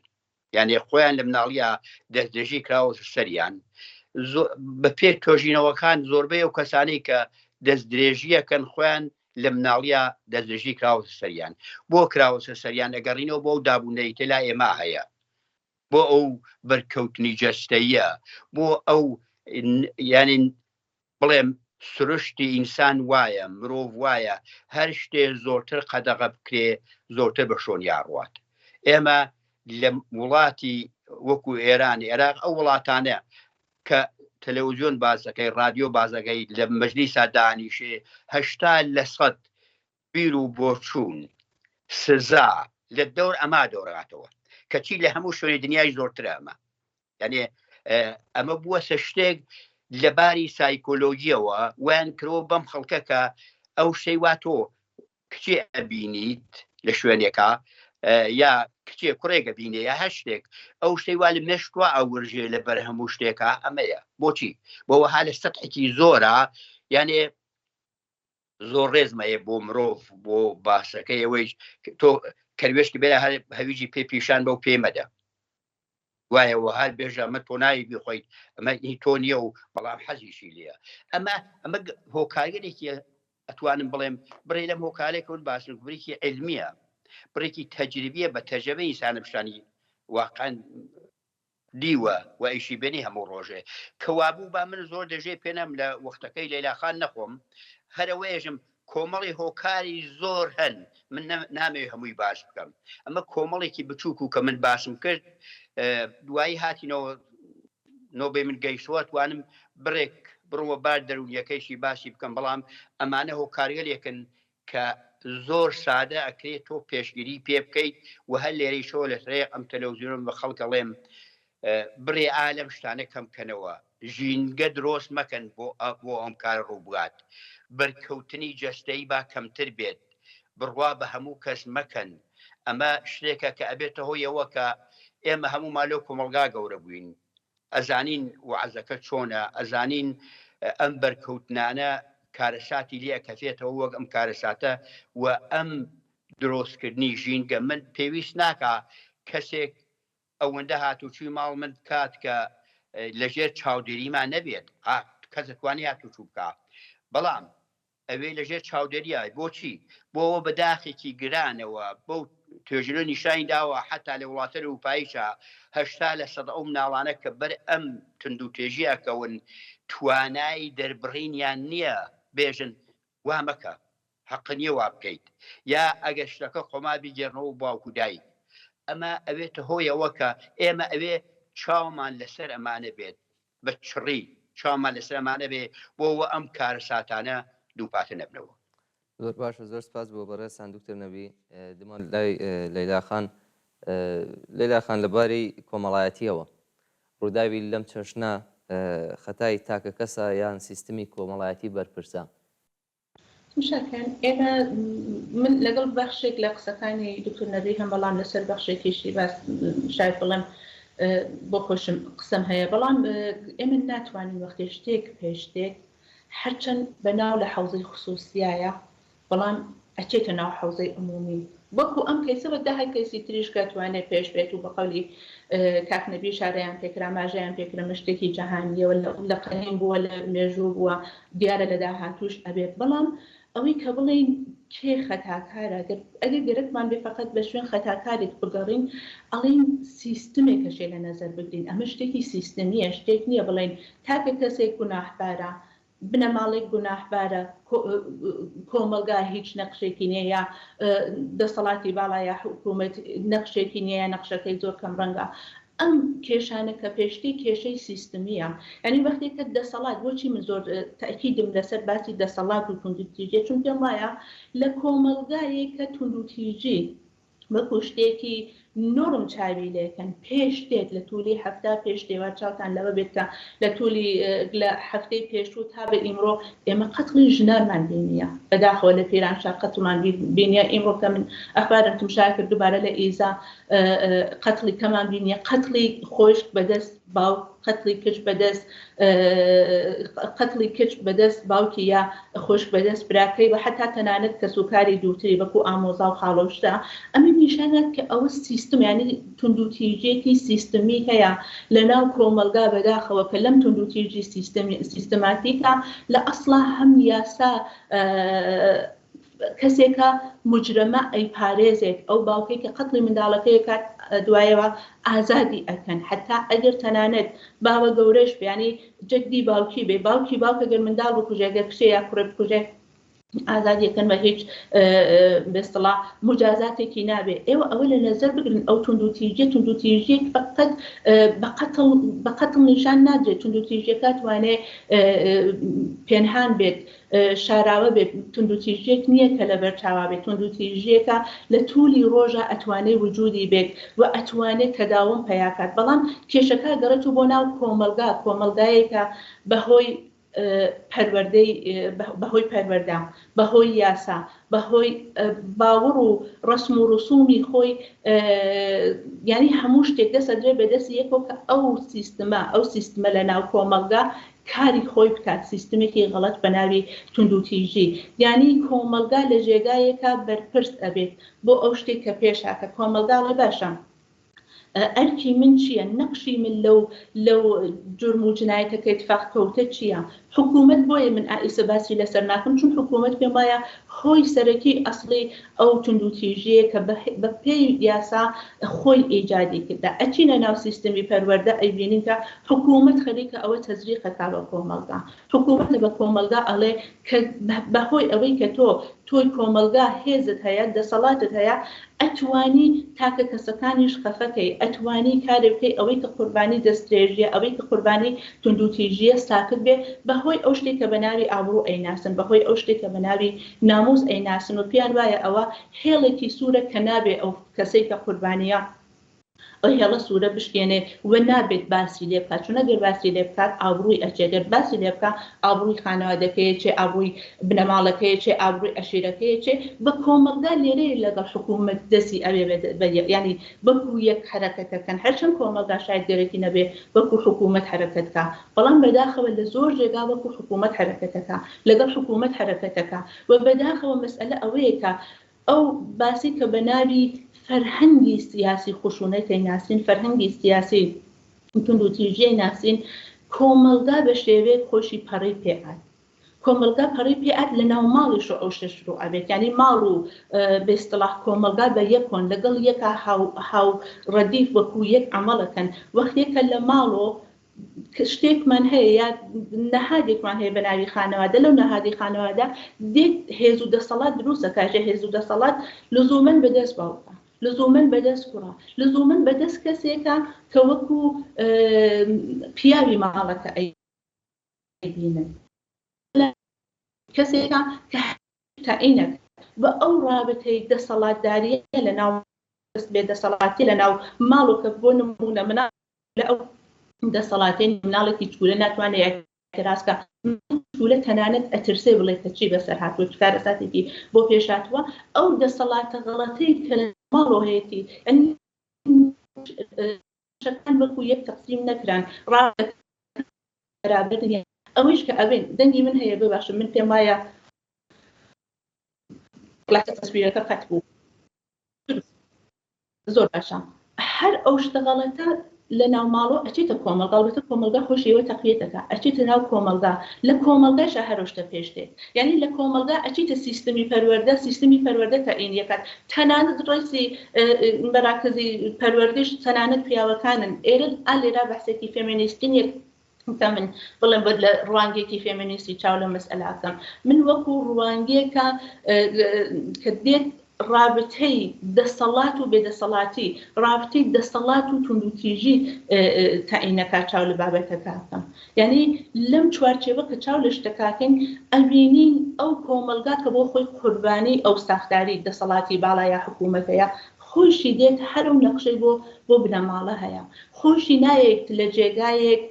یانێ خۆیان لە مناڵیا دەستدرێژی کراوە سەریان بە پێ تۆژینەوەکان زۆربەی ئەو کەسانەی کە دەستدرێژیەکەن خۆیان لە مناڵیا دەستدرێژی کراوەتە سەریان بۆ کراوەتە سەریان ئەگەڕینەوە بۆ ئەو دابونەریتە لا ئێمە هەیە بۆ ئەو بەرکەوتنی جەستەیە بۆ ئەو یعنی بڵێم سروشتی ئینسان وایە مرۆڤ وایە هەر شتێ زۆرتر قەدەغە بکرێ زۆرتر بە شۆنیا ڕوات ئێمە لە وڵاتی وەکو ئێران عێراق ئەو وڵاتانە کە تەلەوزیۆن باسەکەی ڕادیۆ بازەکەی لە مەجلیسا دانیشێ 80 لە سەد بیر و بۆچوون سزا لە دەور ئەما دەوراتەوە کەچی لە هەموو شوێنی دنیای زۆرترە ئەمە یعنی ئەمە بووەسە شتێک لە باری سایکۆلۆژیەوە ویان کرۆ بەم خەڵکە کە ئەو شتەی وا تۆ کچێ ئەبینیت لە شوێنێکا یا کچێ کوڕێکە بینێ یا هەر شتێک ئەو شتەی وا لە مێشکوا ئەورژێ لە بەر هەموو شتێکا ئەمەیە بۆچی بۆ وەها لە سەتحێکی زۆرە یانێ زۆر ڕێزم هەیە بۆ مرۆڤ بۆ باسەکەی ئەوەیش تۆ کەروێشکی بێرە هەویجی پێ پیشان بەو پێ مەدە وایە وە هەر بێژە ئەمە تۆ ناوی بیخۆیت ئەمە هی تۆ نییە و بەڵام حەزیشی لێیە ئەمە ئەمە هۆکارگەلێکی ئەتوانم بڵێم بڕێ لەم هۆکارێک من باسم برێکی علمیە بڕێکی تەجربیە بە تەجربە ئینسانە پیشانی واقعا دیوە و ئەیشی بێنی هەموو ڕۆژێ کەوابوو با من زۆر دەژێ پێنەم لە وەختەکەی لەیلا خان نەخۆم هەرەوەیەژم کۆمەڵی هۆکاری زۆر هەن من نامەوێ هەمووی باس بکەم ئەمە کۆمەڵێکی بچووک و کە من باسم کرد دوایی هاتینەوە نۆبەی من گەیشتووە توانم بڕێک بڕۆمە بار دەروونیەکەیشی باسی بکەم بەڵام ئەمانە هۆکارگەلێکن کە زۆر سادە ئەکرێت تۆ پێشگیری پێ بکەیت و هەر لێرەیشەوە لە ترێق ئەم تەلەوزیۆنە بە خەڵک ئەڵێم. بڕێ ئا لەم شتانە کەم کەنەوە، ژینگە درۆست مەکەن بۆ بۆ ئەم کارە ڕووبگات، بەرکەوتنی جەستەیی با کەمتر بێت، بڕوا بە هەموو کەس مەکەن، ئەمە شتێکە کە ئەبێتە هۆی ئەوە کە ئێمە هەموومان لەو کۆمەڵگا گەورە بووین، ئەزانین وەعزەکە چۆنە، ئەزانین ئەم بەرکەوتنانە کارەساتی لێ ئەکەفێتەوە وەک ئەم کارەساتە و ئەم درۆستکردنی ژینگە، من پێویست ناکا کەسێک ئەوەندە هاتوچوی ماڵ من بکات کە لەژێر چاودێریما نەبێت، کەس ئەتوانێ هاتوچوو بکا بەڵام ئەوێ لەژێر چاودێریە بۆچی؟ بۆ ئەوە بە داخێکی گرانەوە بەو توێژینەوە نیشانی داوە حەتا لە وڵاتە ئەوروپاییشا 80 لە سەد ئەو مناڵانە کە بەر ئەم توندوتێژی ئەکەون توانای دەربڕینیان نییە بێژن وا مەکە حەق نییە وا بکەیت یا ئەگەر شتەکە خۆما بیگێڕنەوە باوک و دایک ئەمە ئەوێتە هۆی ئەوە کە ئێمە ئەوێ چاومان لەسەر ئەمانە بێت بە چڕی چاومان لەسەر ئەمانە بێ بۆ ئەوە ئەم کارەساتانە دووپاتە نەبنەوە. زۆر باشە زۆر سپاس بۆ بەڕێزتان دکتۆر نەبی دمان لای لەیلا خان لەیلا خان لە باری کۆمەڵایەتیەوە ڕووداوی لەم چەشنە خەتای تاکە کەسە یان سیستمی کۆمەڵایەتی بەرپرسە؟ مشاکەن ئێمە من لەگەڵ بەخشێک لە قسەکانی دکتۆر نەبی هەم بەڵام لەسەر بەخشێکیشی باس شاید بڵێم بۆ خۆشم قسەم هەیە بەڵام ئێمە ناتوانین وەختێ شتێک پێش دێت هەرچەند بەناو لە حەوزەی خسوسیایە بەڵام ئەچێتە ناو حەوزەی عمومی وەکو ئەم کەیسە وە دەهای کەیسی تریش کە توانێ پێش بێت و بە قەولی کاک نەبی ئیشارەیان پێکرا ئاماژەیان پێکرا مە شتێکی جەهانییە و لە قەدیم بووە لە مێژوو بووە دیارە لە داهاتووش ئەبێت بەڵام ئەوەی کە بڵێین کێ خەتاکارە گەر ئەگەر گەرەکمان بێ فەقەت بە شوێن خەتاکارێک بگەڕین ئەڵێین سیستمێکەشێ لە نەزەر بگرین ئەمە شتێکی سیستمییە شتێک نییە بڵێین تاکە کەسێک گوناحبارە بنەماڵەی گوناحبارە، کۆمەڵگا هیچ نەقشێکی نیە یا دەسەڵاتی باڵا یا حکوومەت نەقشێکی نیە یا نەقشەکەی زۆر کەم ڕەنگە. ئەم کێشانە کە پێشتی کێشەی سیستمییە. یانی وەختێک کە دەسەڵات، بۆچی من زۆر تەئکیدم لەسەر باسی دەسەڵات و توندوتیژیە، چون پێم وایە لە کۆمەڵگایەک کە توندوتیژی وەکو شتێکی نۆرم چاوی لێکەن پێش دێت لە تولی هەفتە پێش دێ وا چاوتان لەوە بێت کە لە تولی لە هەفتەی پێشوو تا بە ئیمڕۆ ئێمە قەتڵی ژنانمان بینیە بەداخەوە لە پیرانشار قەتڵمان بینیە ئیمڕۆ کە من ئەخبارم تمشا کرد دووبارە لە ئیزا قەتڵی کەمان بینیە قەتڵی خۆشک بەدەست باوک قەتڵی کچ بەدەست قەتڵی کچ بەدەست باوکی یا خوشک بەدەست براکەی و حەتا تەنانەت کەسوکاری دوورتری وەکو ئامۆزا و خاڵە و شتە ئەمە نیشانات کە ئەوە سیستم یانی توندوتیژیەکی سیستمی هەیە لەناو کۆمەڵگا بەداخەوە کە لەم توندوتیژی سیستمی سیستماتیکە لە ئەسڵا هەم یاسا کەسێکە موجرەمە ئەیپارێزێت ئەو باوکەی کە قەتڵی منداڵەکەی ئەکات دوایەوە ئازادی ئەکەن حەتا ئەگەر تەنانەت باوە گەورەش بێ یانی جەدی باوکی بێ باوکی باوک ئەگەر منداڵ بکوژێ گەر کچێ یا کوڕێ بکوژێ ئازادی ئەکەن بە هیچ بێستڵا مجازاتێکی نابێ ئێوە ئەوە لە نەزەر بگرن ئەو توندوتیژیە توندوتیژیەک فقط بە قەتڵ بە قەتڵ نیشان نادرێت توندوتیژیەکە توانێ پێنهان بێت شاراوە بێت، توندوتیژیەک نیە کە لەبەر چاوا بێت، توندوتیژیەکە لە تولی ڕۆژا ئەتوانێ وجودی بێت و ئەتوانێ تەداوم پەیا کات، بەڵام کێشەکە ئەگەڕێتەوە بۆ ناو کۆمەڵگا، کۆمەڵگایەکە بەهۆی پەروەردەی بەهۆی پەروەردە، بەهۆی یاسا، بەهۆی باوەڕ و ڕەسم و ڕسومی خۆی یانی هەموو شتێک دەست ئەدرێ بە دەستی یەکەوە کە ئەو سیستمە ئەو سیستمە لە ناو کۆمەڵگا کاری خۆی بکات سیستمێکی غەڵەت بە ناوی توندوتیژی یانی کۆمەڵگا لە ژێگایەکا بەرپرس ئەبێت بۆ ئەو شتێک کە پێش هاتە کۆمەڵگا ئەڵێ باشە ئەرکی من چییە نەقشی من لەو لەو جرم و جنایەتە کە اتفاق کەوتە چییە حکوومەت بۆیە من ئائیسە باسی لەسەر ناکەم چون حکوومەت پێم وایە هۆی سەرەکی ئەسڵی ئەو توندوتیژییە کە بە پێی یاسا خۆی ئیجادی کردە. ئەچینە ناو سیستمی پەروەردە ئەیبینین کە حکوومەت خەریکە ئەوە تەزریق ئەکا بە کۆمەڵگا. حکوومەتە بە کۆمەڵگا ئەڵێ کە بە هۆی ئەوەی کە تۆ تۆی کۆمەڵگا هێزت هەیە، دەسەڵاتت هەیە، ئەتوانی تاکە کەسەکانیش خەفە کەی، ئەتوانی کارێ بکەی ئەوەی کە قوربانی دەستدرێژیە، ئەوەی کە قوربانی توندوتیژیە ساکت بێ بە هۆی ئەو شتەی کە بە ناوی ئابڕوو ئەیناسن، بە هۆی ئەو شتەی کە بە ناوی ناموس ئەیناسن و پێیان وایە ئەوە هێڵێکی سوورە کە نابێ ئەو کەسەی کە قوربانیە. ئەو هێڵە سوورە بشکێنێ و نابێت باسی لێ بکات چون ئەگەر باسی لێ بکات ئابڕووی ئەچێ گەر باسی لێ بکا ئابڕووی خانەوادەکەی ئەچێ ئابڕووی بنەماڵەکەی ئەچێ ئابڕووی عەشیرەکەی ئەچێ بە کۆمەڵگا لێرەیە لەگەڵ حکوومەت دەستی ئەوێ بە یانی بەکوو یەک حەرەکەتەکەن هەرچەند کۆمەڵگا شاید گەرەکی نەبێ وەکوو حکوومەت حەرەکەت کا بەڵام بەداخەوە لە زۆر جێگا وەکوو حکوومەت حەرەکەتەکا لەگەڵ حکوومەت حەرەکەتەکا و بەداخەوە مەسئەلە ئەوەیە کە ئەو باسی کە بە ناوی فەرهەنگی سیاسی خشونەت ئەیناسین، فەرهەنگی سیاسی توندوتیژی ئەیناسین، کۆمەڵگا بە شێوەیەک خۆشی پەڕی پێ ئات. کۆمەڵگا پەڕی پێ ئات لە ناو ماڵیش ئەو شتە شروع ئەبێت. یانی ماڵ و بە ئیستڵاح کۆمەڵگا بە یەکۆن، لەگەڵ یەکا هاو هاو ڕەدیف وەکوو یەک عەمەڵ ئەکەن. وەختێ کە لە ماڵۆ شتێکمان هەیە یا نەهادێکمان هەیە بە ناوی خانەوادە لەو نەهادی خانەوادە دێت هێز و دەسەڵات دروست دەکات ژە هێز و دەسەڵات لزومەن بەدەست باوکە لزومەن بەدەست کوڕە لزومەن بەدەست کەسێکە کە وەکو پیاوی ماڵەکە ئەیبینن کەسێکە کە تەعینەکە و ئەو ڕابتەی دەسەڵاتداریە لە ناو بێ دەسەڵاتی لە ناو ماڵ و کە بۆ نمونە مناڵ لە ئەو دەسەڵاتەی مناڵێکی چکولە ناتوانێت ئیعتراز کا، چکولە تەنانەت ئەترسێ بڵێ کە چی بەسەر هاتووە چ کارەساتێکی بۆ پێش هاتووە، ئەو دەسەڵاتە غەڵەتەی کە لە ماڵەوە هەیەتی یانی شەکان وەکو یەک تەقسیم نەکران ڕاستە بەرابەر نییە ئەوەیش کە ئەوێن دەنگی من هەیە ببەخشن من پێم وایە تەسویرەکە قەت بوو. زۆر باشە هەر ئەو شتە غەڵەتە لە ناو ماڵۆ ئەچێتە کۆمەڵگا ئەڵبەتە کۆمەڵگا خۆشی ئێوە تەقویەت ئەکا ئەچێتە ناو کۆمەڵگا لە کۆمەڵگایشا هەر ئەو شتە پێش دێت یانی لە کۆمەڵگا ئەچیتە سیستمی پەروەردە سیستمی پەروەردە تەعینی ئەکات تەنانەت ڕەیسی مەراکزی پەروەردەیش تەنانەت پیاوەکانن ئێرە ئا لێرا بەحسێکی فێمێنیستی نیە کە من بڵێم بە لە ڕوانگەیەکی فێمینیستی چاو لە مەسئلە ئەکەم من وەکو ڕوانگەیەکە کە دێت ڕابتەی دەسەڵات و بێدەسەڵاتی ڕابتەی دەسەڵات و توندوتیژی تەعینەکە چاو لە بابەتەکە بکەم یعنی لەم چوارچێوە کە چاو لە شتەکەکەین ئەبینین ئەو کۆمەڵگا کە بۆ خۆی قوربانی ئەو ساختاری دەسەڵاتی باڵا یا حکوومەتەیە خۆیشی دێت هەر ئەو نەخشەی بۆ بۆ بنەماڵە هەیە خۆشی نایەیت لە جێگایەک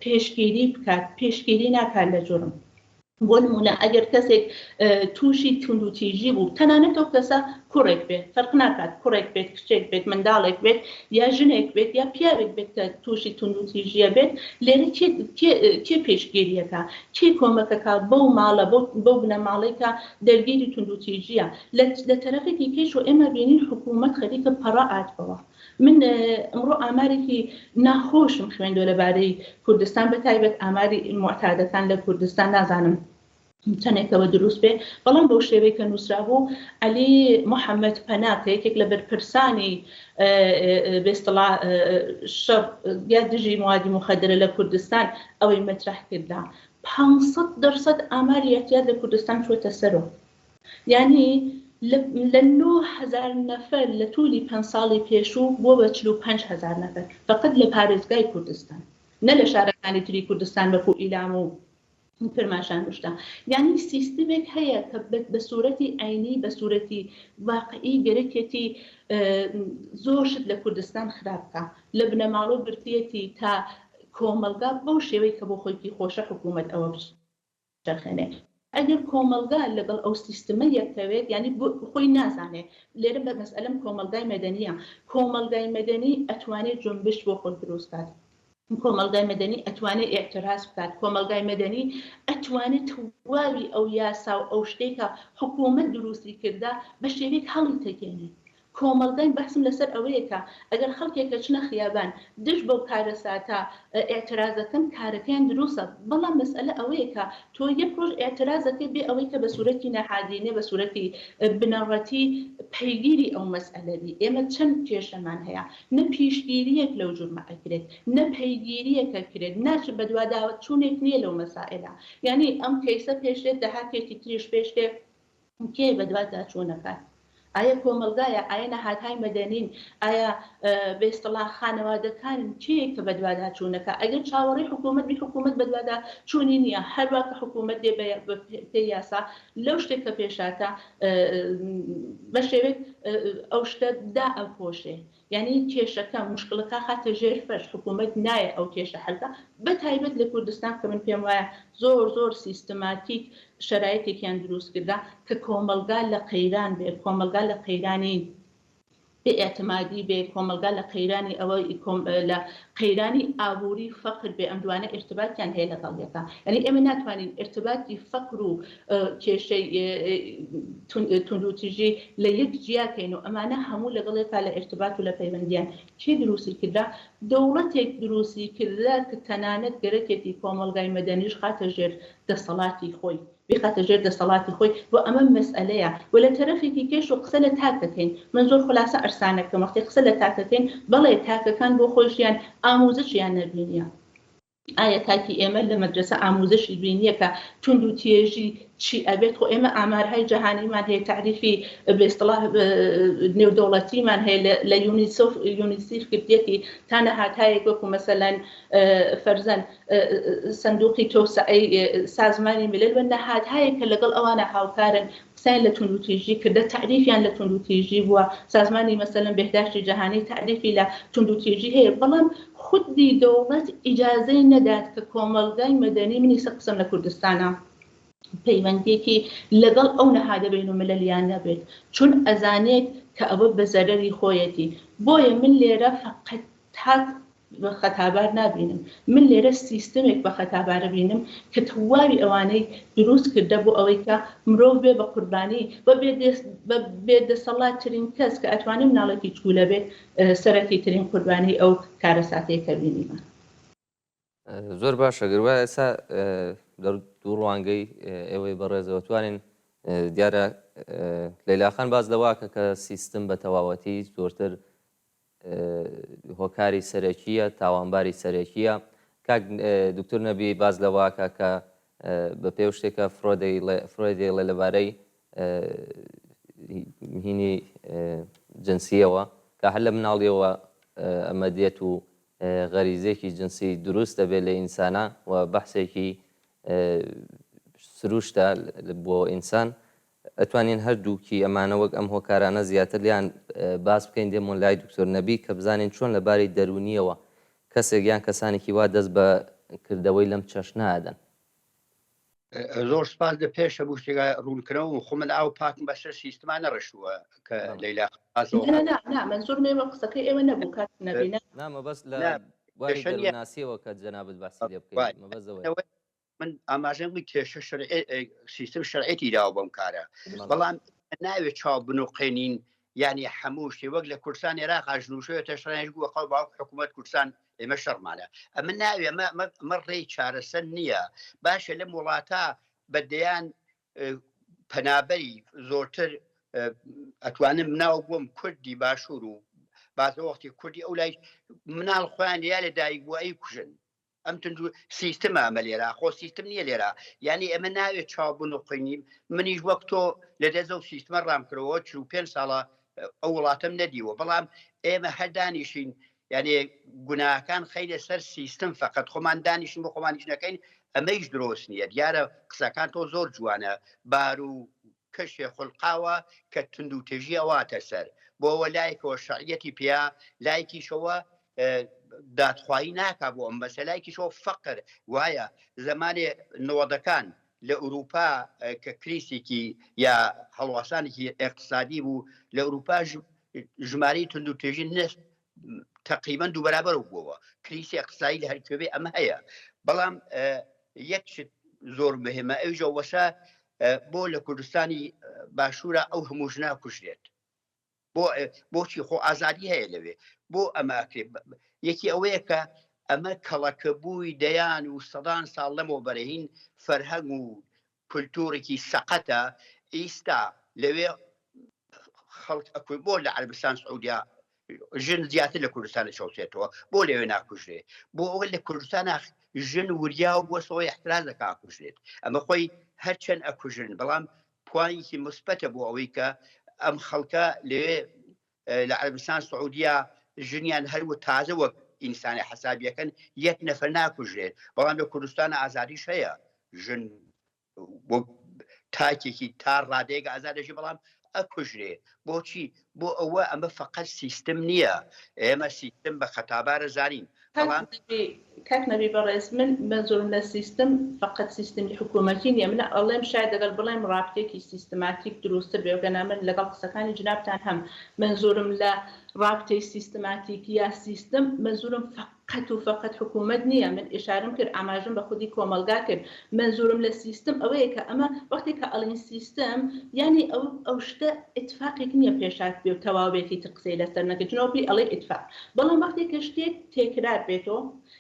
پێشگیری بکات پێشگیری ناکات لە جورم بۆ نمونە ئەگەر کەسێک تووشی توندوتیژی بوو تەنانەت ئەو کەسە کوڕێک بێت فەرق ناکات کوڕێک بێت کچێک بێت منداڵێک بێت یا ژنێک بێت یا پیاوێک بێت کە تووشی توندوتیژیە بێت لێرە کێ پێشگیریەکە کێ کۆمەکەکە بەو ماڵە بەو بنەماڵەی کە دەرگیری توندوتیژیە لە تەرەفێکی کەیش و ئێمە بینین حکوومەت خەریکە پەڕە ئاتبەوە من ئەمڕۆ ئامارێکی ناخۆشم خوێندوە لەبارەی کوردستان بە تایبەت ئاماری موعتادەکان لە کوردستان نازانم چەندێکەوە دروست بێ بەڵام بەو شێوەی کە نووسرابوو عەلی محەممەد پەنا کە یەکێک لە بەرپرسانی بێستڵا شەڕ یا دژی موادی مخدرە لە کوردستان ئەوەی مەترح کردا 500 دەرسەد ئاماری اعتیاد لە کوردستان چووەتە سەرەوە یانی لە 9000 نەفەر لە تولی پەنج ساڵی پێشوو بووە بە 45000 نەفەر فەقەت لە پارێزگای کوردستان نە لە شارەکانی تری کوردستان وەکو ئیلام و کرماشان و شتە یانی سیستمێک هەیە کە بە سوورەتی عەینی بە سوورەتی واقعی گەرەکیەتی زۆر شت لە کوردستان خراپ بکا لە بنەماڵە گرتیەتی تا کۆمەڵگا بەو شێوەی کە بۆ خۆی پی خۆشە حکوومەت ئەوە دەخوێنێ. ئەگەر کۆمەڵگا لەگەڵ ئەو سیستمە یەککەوێت یانی خۆی نازانێ لێرە بە مەسئەلەم کۆمەڵگای مەدەنیە کۆمەڵگای مەدەنی ئەتوانێ جونبش بۆ خۆی دروست کات کۆمەڵگای مەدەنی ئەتوانێ ئیعتراز بکات کۆمەڵگای مەدەنی ئەتوانێ تەواوی ئەو یاسا و ئەو شتەی کە حکوومەت دروستی کردا بە شێوەیەک هەڵی تەکێنێ کۆمەڵگای بەحسم لەسەر ئەوەیە کە ئەگەر خەڵکێک ئەچنە خیابان دژ بەو کارەساتە ئیعترازەکەن کارەکەیان دروستە بەڵام مەسئەلە ئەوەیە کە تۆ یەک ڕۆژ ئیعترازەکەی بێ ئەوەی کە بە سورەتی نەهادینە بە سورەتی بنەڕەتی پەیگیری ئەو مەسئەلە بی ئێمە چەند کێشەمان هەیە نە پیشگیریەک لەو جورمە ئەکرێت نە پەیگیریەک ئەکرێت ناچ بەدواداچوونێک نیە لەو مەسائلە یانی ئەم کەیسە پێش دێت دەهاتێکی تریش پێش دێ کێ بەدواداچوونەکات؟ ئایە کۆمەڵگایە؟ ئایە نەهادهای مەدەنین؟ ئایا بە ئیستڵاح خانەوادەکانن؟ کێیە کە بەدواداچوونەکا؟ ئەگەر چاوەڕێی حکوومەت بی حکوومەت بەدواداچوونی نییە، هەروا کە حکوومەت دێ بە پێی یاسا لەو شتێک کە پێشهاتە بە شێوەیەک ئەو شتە دائەپۆشێ. یانی کێشەکە موشکڵەکە خاتە ژێر فەرش حکوومەت نایە ئەو کێشە حەل کا بە تایبەت لە کوردستان کە من پێم وایە زۆر زۆر سیستماتیک شەرایتێکیان دروست کردە کە کۆمەڵگا لە قەیران بێ کۆمەڵگا لە قەیرانی بێ ئیعتمادی بێ، کۆمەڵگا لە قەیرانی ئەوە لە قەیرانی ئابووری فەقر بێ، ئەم دوانە ئیرتباتیان هەیە لەگەڵ یەکا. یانی ئێمە ناتوانین ئیرتباتی فەقر و کێشەی توندوتیژی لە یەک جیا کەین و ئەمانە هەموو لەگەڵ یەکا لە ئیرتبات و لە پەیوەندیان. کێ دروستی کردە؟ دەوڵەتێک دروستی کردە کە تەنانەت گەرەکێتی کۆمەڵگای مەدەنیش خاتە ژێر دەسەڵاتی خۆی. بیخاتە ژێر دەسەڵاتی خۆی و ئەمە مەسئەلەیە و لە تەرەفێکی کەش و قسە لە تاک دەکەین من زۆر خولاسە ئەرسانەکەم وەختی قسە لە تاک دەکەین بەڵێ تاکەکان بۆ خۆیشیان ئاموزشیان نەبینیە ئایا تاکی ئێمە لە مەدرەسە ئاموزشی بینیە کە توند و تێژی چی ئەبێت خۆ ئێمە ئامارهای جەهانیمان هەیە تەعریفی بە ئیستڵاح نێودەوڵەتیمان هەیە لە یونیسۆف یونیسیف کردیەتی تا نەهاتایەک وەکو مەسەلەن فەرزەن سندوقی تۆسعەی سازمانی ملل و نەهادهایەک کە لەگەڵ ئەوانە هاوکارن قسەیان لە توندوتیژی کردە تەعریفیان لە توندوتیژی بووە سازمانی مەسەلەن بێهداشتی جەهانی تەعریفی لە توندوتیژی هەیە بەڵام خودی دەوڵەت ئیجازەی نەدات کە کۆمەڵگای مەدەنی من ئیسە قسەم لە کوردستانە پەیوەندیەکی لەگەڵ ئەو نەهادە بین و مللیان نەبێت چون ئەزانێت کە ئەوە بە زەرەری خۆیەتی بۆیە من لێرە فەقەت تاک بە خەتابار نابینم، من لێرە سیستمێک بە خەتابار ئەبینم کە تەواوی ئەوانەی دروست کردە بۆ ئەوەی کە مرۆڤ بێ بە قوربانی و بە بێ دەسەڵات ترین کەس کە ئەتوانێ مناڵێکی چکولە بێت سەرەکی ترین قوربانی ئەو کارەساتەیە کە بینیمان. زۆر باشە گەر وایە ئێستا لە دوو ڕوانگەی ئێوەی بەڕێزەوە توانین دیارە لەیلاخان باس لەوە کە کە سیستم بە تەواوەتی زۆرتر هۆکاری سەرەکییە، تاوانباری سەرەکییە. کاک دوکتور نەبی باس لەوە ئەکا کە بە پێ و شتێک کە فرۆید دەیڵێ لەبارەی هینی جنسییەوە کە هەر لە مناڵییەوە ئەمە دێت و غەریزێکی جنسی دروست دەبێت لە ئینسانا و بەحسێکی سروشتە بۆ ئینسان ئەتوانین هەردووکی ئەمانە وەک ئەم هۆکارانە زیاتر لێیان باس بکەین دێمۆ لای دکتۆر نەبی کە بزانین چۆن لە باری دەروونییەوە کەسێک یان کەسانێکی وا دەست بە کردەوەی لەم چەشنە ئەدەن. زۆر سپاس لە پێش هەموو شتێکا ڕوونکردنەوە خۆ من ئاو پاکم بەسەر سیستما نەڕشتووە کە لەیلا قازەوە نا نا نا مەنزوورم ئێوە قسەکەی ئێوە نەبوو کاک نەبی نا. نا مەبەست لە بواری دەروونناسییەوە کە جەنابت باسی لێ بکەی مەبەست ئەوەیە. من ئاماژەم بووی کێشە سیستم شەرعێتی داوە بەم کارە بەڵام ناوێت چاو بنوقێنین یعنی هەموو شتێ وەک لە کوردستان عێراق ئاژنوشەوە تەشڕێنش بووە قەڵ باوک حکوومەت کوردستان ئێمە شەڕمانە ئەمە ناوێ ئەمە ڕێی چارەسەر نییە باشە لەم وڵاتە بە دەیان پەنابەری زۆرتر ئەتوانم مناو بووم کوردی باشوور و بازە وەختی کوردی ئەو لای مناڵ خۆیان یا لە دایک بووە ئەی کوژن ئەم تونجو سیستمە ئەمە لێرە خۆ سیستم نییە لێرە یعنی ئێمە ناوێت چاو بنوقینیم منیش وەک تۆ لە دەزە و سیستمە ڕام کردەوە 45 ساڵە ئەو وڵاتم نەدیوە بەڵام ئێمە هەر دانیشین یعنی گوناکان خەینە سەر سیستم فقط خۆمان دانیشین بۆ خۆمانیش نەکەین ئەمەیش درۆست نییە دیارە قسەکان تۆ زۆر جوانە بار و کەشێ خولقاوە کە توندوتێژی ئەواتە سەر بۆوە لایکەوە شەعیەتی پیا لایکیشەوە دادخوایی ناکا بۆ ئەم بەسە لایکیشەوە فەقر وایە زەمانێ نەوەدەکان لە ئوروپا کە کریسێکی یا هەڵواسانێکی ئێقتسادی بوو لە ئوروپا ژمارەی توندوتێژی نست تقریبا دوو بەرابەر بووەوە کریسی ئەقسایی لە هەرکوێ ئەمە هەیە بەڵام یەک شت زۆر مهمە ئەویش ئەوەسە بۆ لە کوردستانی باشوورە ئەو هەموو ژنا کوژرێت بۆ بۆچی خۆ ئازادی هەیە لەوێ بۆ ئەمە ئەکرێ یەکی ئەوەیە کە ئەمە کەڵەکە بووی دەیان و سەدان ساڵ لەمەوە بەرەهین فەرهەنگ و کولتوڕێکی سەقەتە ئیستا لەوێ خەڵک ئەکوی بۆ لە عەربستان سعودیا ژن زیاتر لە کوردستان چەوسێتەوە بۆ لەوێ ناکوژرێ بۆ ئەوە لە کوردستان ژن وریا و بۆسەوەی احتراز دەکا کوژرێت ئەمە خۆی هەرچەند ئەکوژرن بەڵام پوانێکی مثبەتە بۆ ئەوەی کە ئەم خەڵکە لەوێ لە عەربستان سعودیا ژنیان هەر و تازە وەک ئینسانی حەسابیەکەن یەک نەفەر ناکوژرێت بەڵام لە کوردستان ئازادیش هەیە ژن وەک تاکێکی تا ڕادەیەک ئازاد دەژی بەڵام. ئەکوژرێ بۆچی بۆ ئەوە ئەمە فقط سیستم نییە ئێمە سیستم بە خەتابارە زانین بەڵام کاک نەبی بەڕێز من مەنزورم لە سیستم فقط سیستمی حکوومەتی نییە من ئەڵێم شاید دەگەڵ بڵێم ڕابتێکی سیستماتیک دروستتر بێ وگەنا من لەگەڵ قسەکانی جنابتان هەم مەنزورم لە ڕابتەی سیستماتیک یا سیستم مەنزورم فقط و فقط حکوومەت نییە من ئیشارەم کرد ئاماژەم بە خودی کۆمەڵگا کرد مەنزورم لە سیستم ئەوەیە کە ئەمە وەختێک کە ئەڵێین سیستم یانی ئەو ئەو شتە ئیتفاقێک نییە پێشات بێ و تەواو بێت هیتر قسەی لەسەر نەکەی چون ئەوە پێی ئەڵێی ئیتفاق بەڵام وەختێک کە شتێک تێکرار بێتۆ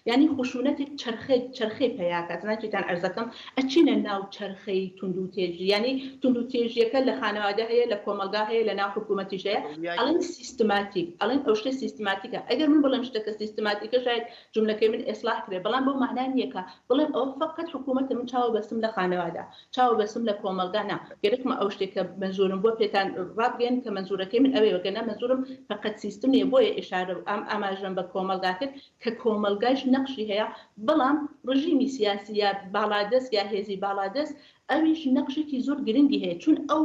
یانی خشونەتێک چەرخەی چەرخەی پەیا کات زانای چیتان عەرزەکەم ئەچینە ناو چەرخەی توندوتێژی یانی توندوتێژیەکە لە خانەوادە هەیە لە کۆمەڵگا هەیە لە ناو حکوومەتیش هەیە ئەڵێن سیستماتیک ئەڵێن ئەو شتە سیستماتیکە ئەگەر من بڵێم شتەکە سیستماتیکە شاید جوملەکەی من ئیسلاح کرێ بەڵام بەو مەعنا نییە کە بڵێم ئەوە فەقەت حکوومەتە من چاوە بەستم لە خانەوادە چاوە بەستم لە کۆمەڵگا نا گەرەکمە ئەو شتێک کە مەنزورم بووە پێتان ڕابگەیەنم کە مەنزورەکەی من ئەوەیە وەگەرنا مەنزورم فەقەت سیستم نییە بۆیە ئیشارە و ئەم ئاماژەم بە کۆمەڵگا کرد کە کۆمەڵگایش نەقشی هەیە بەڵام ڕژیمی سیاسی یا باڵادەست یا هێزی باڵادەست ئەویش نەقشێکی زۆر گرنگی هەیە چون ئەو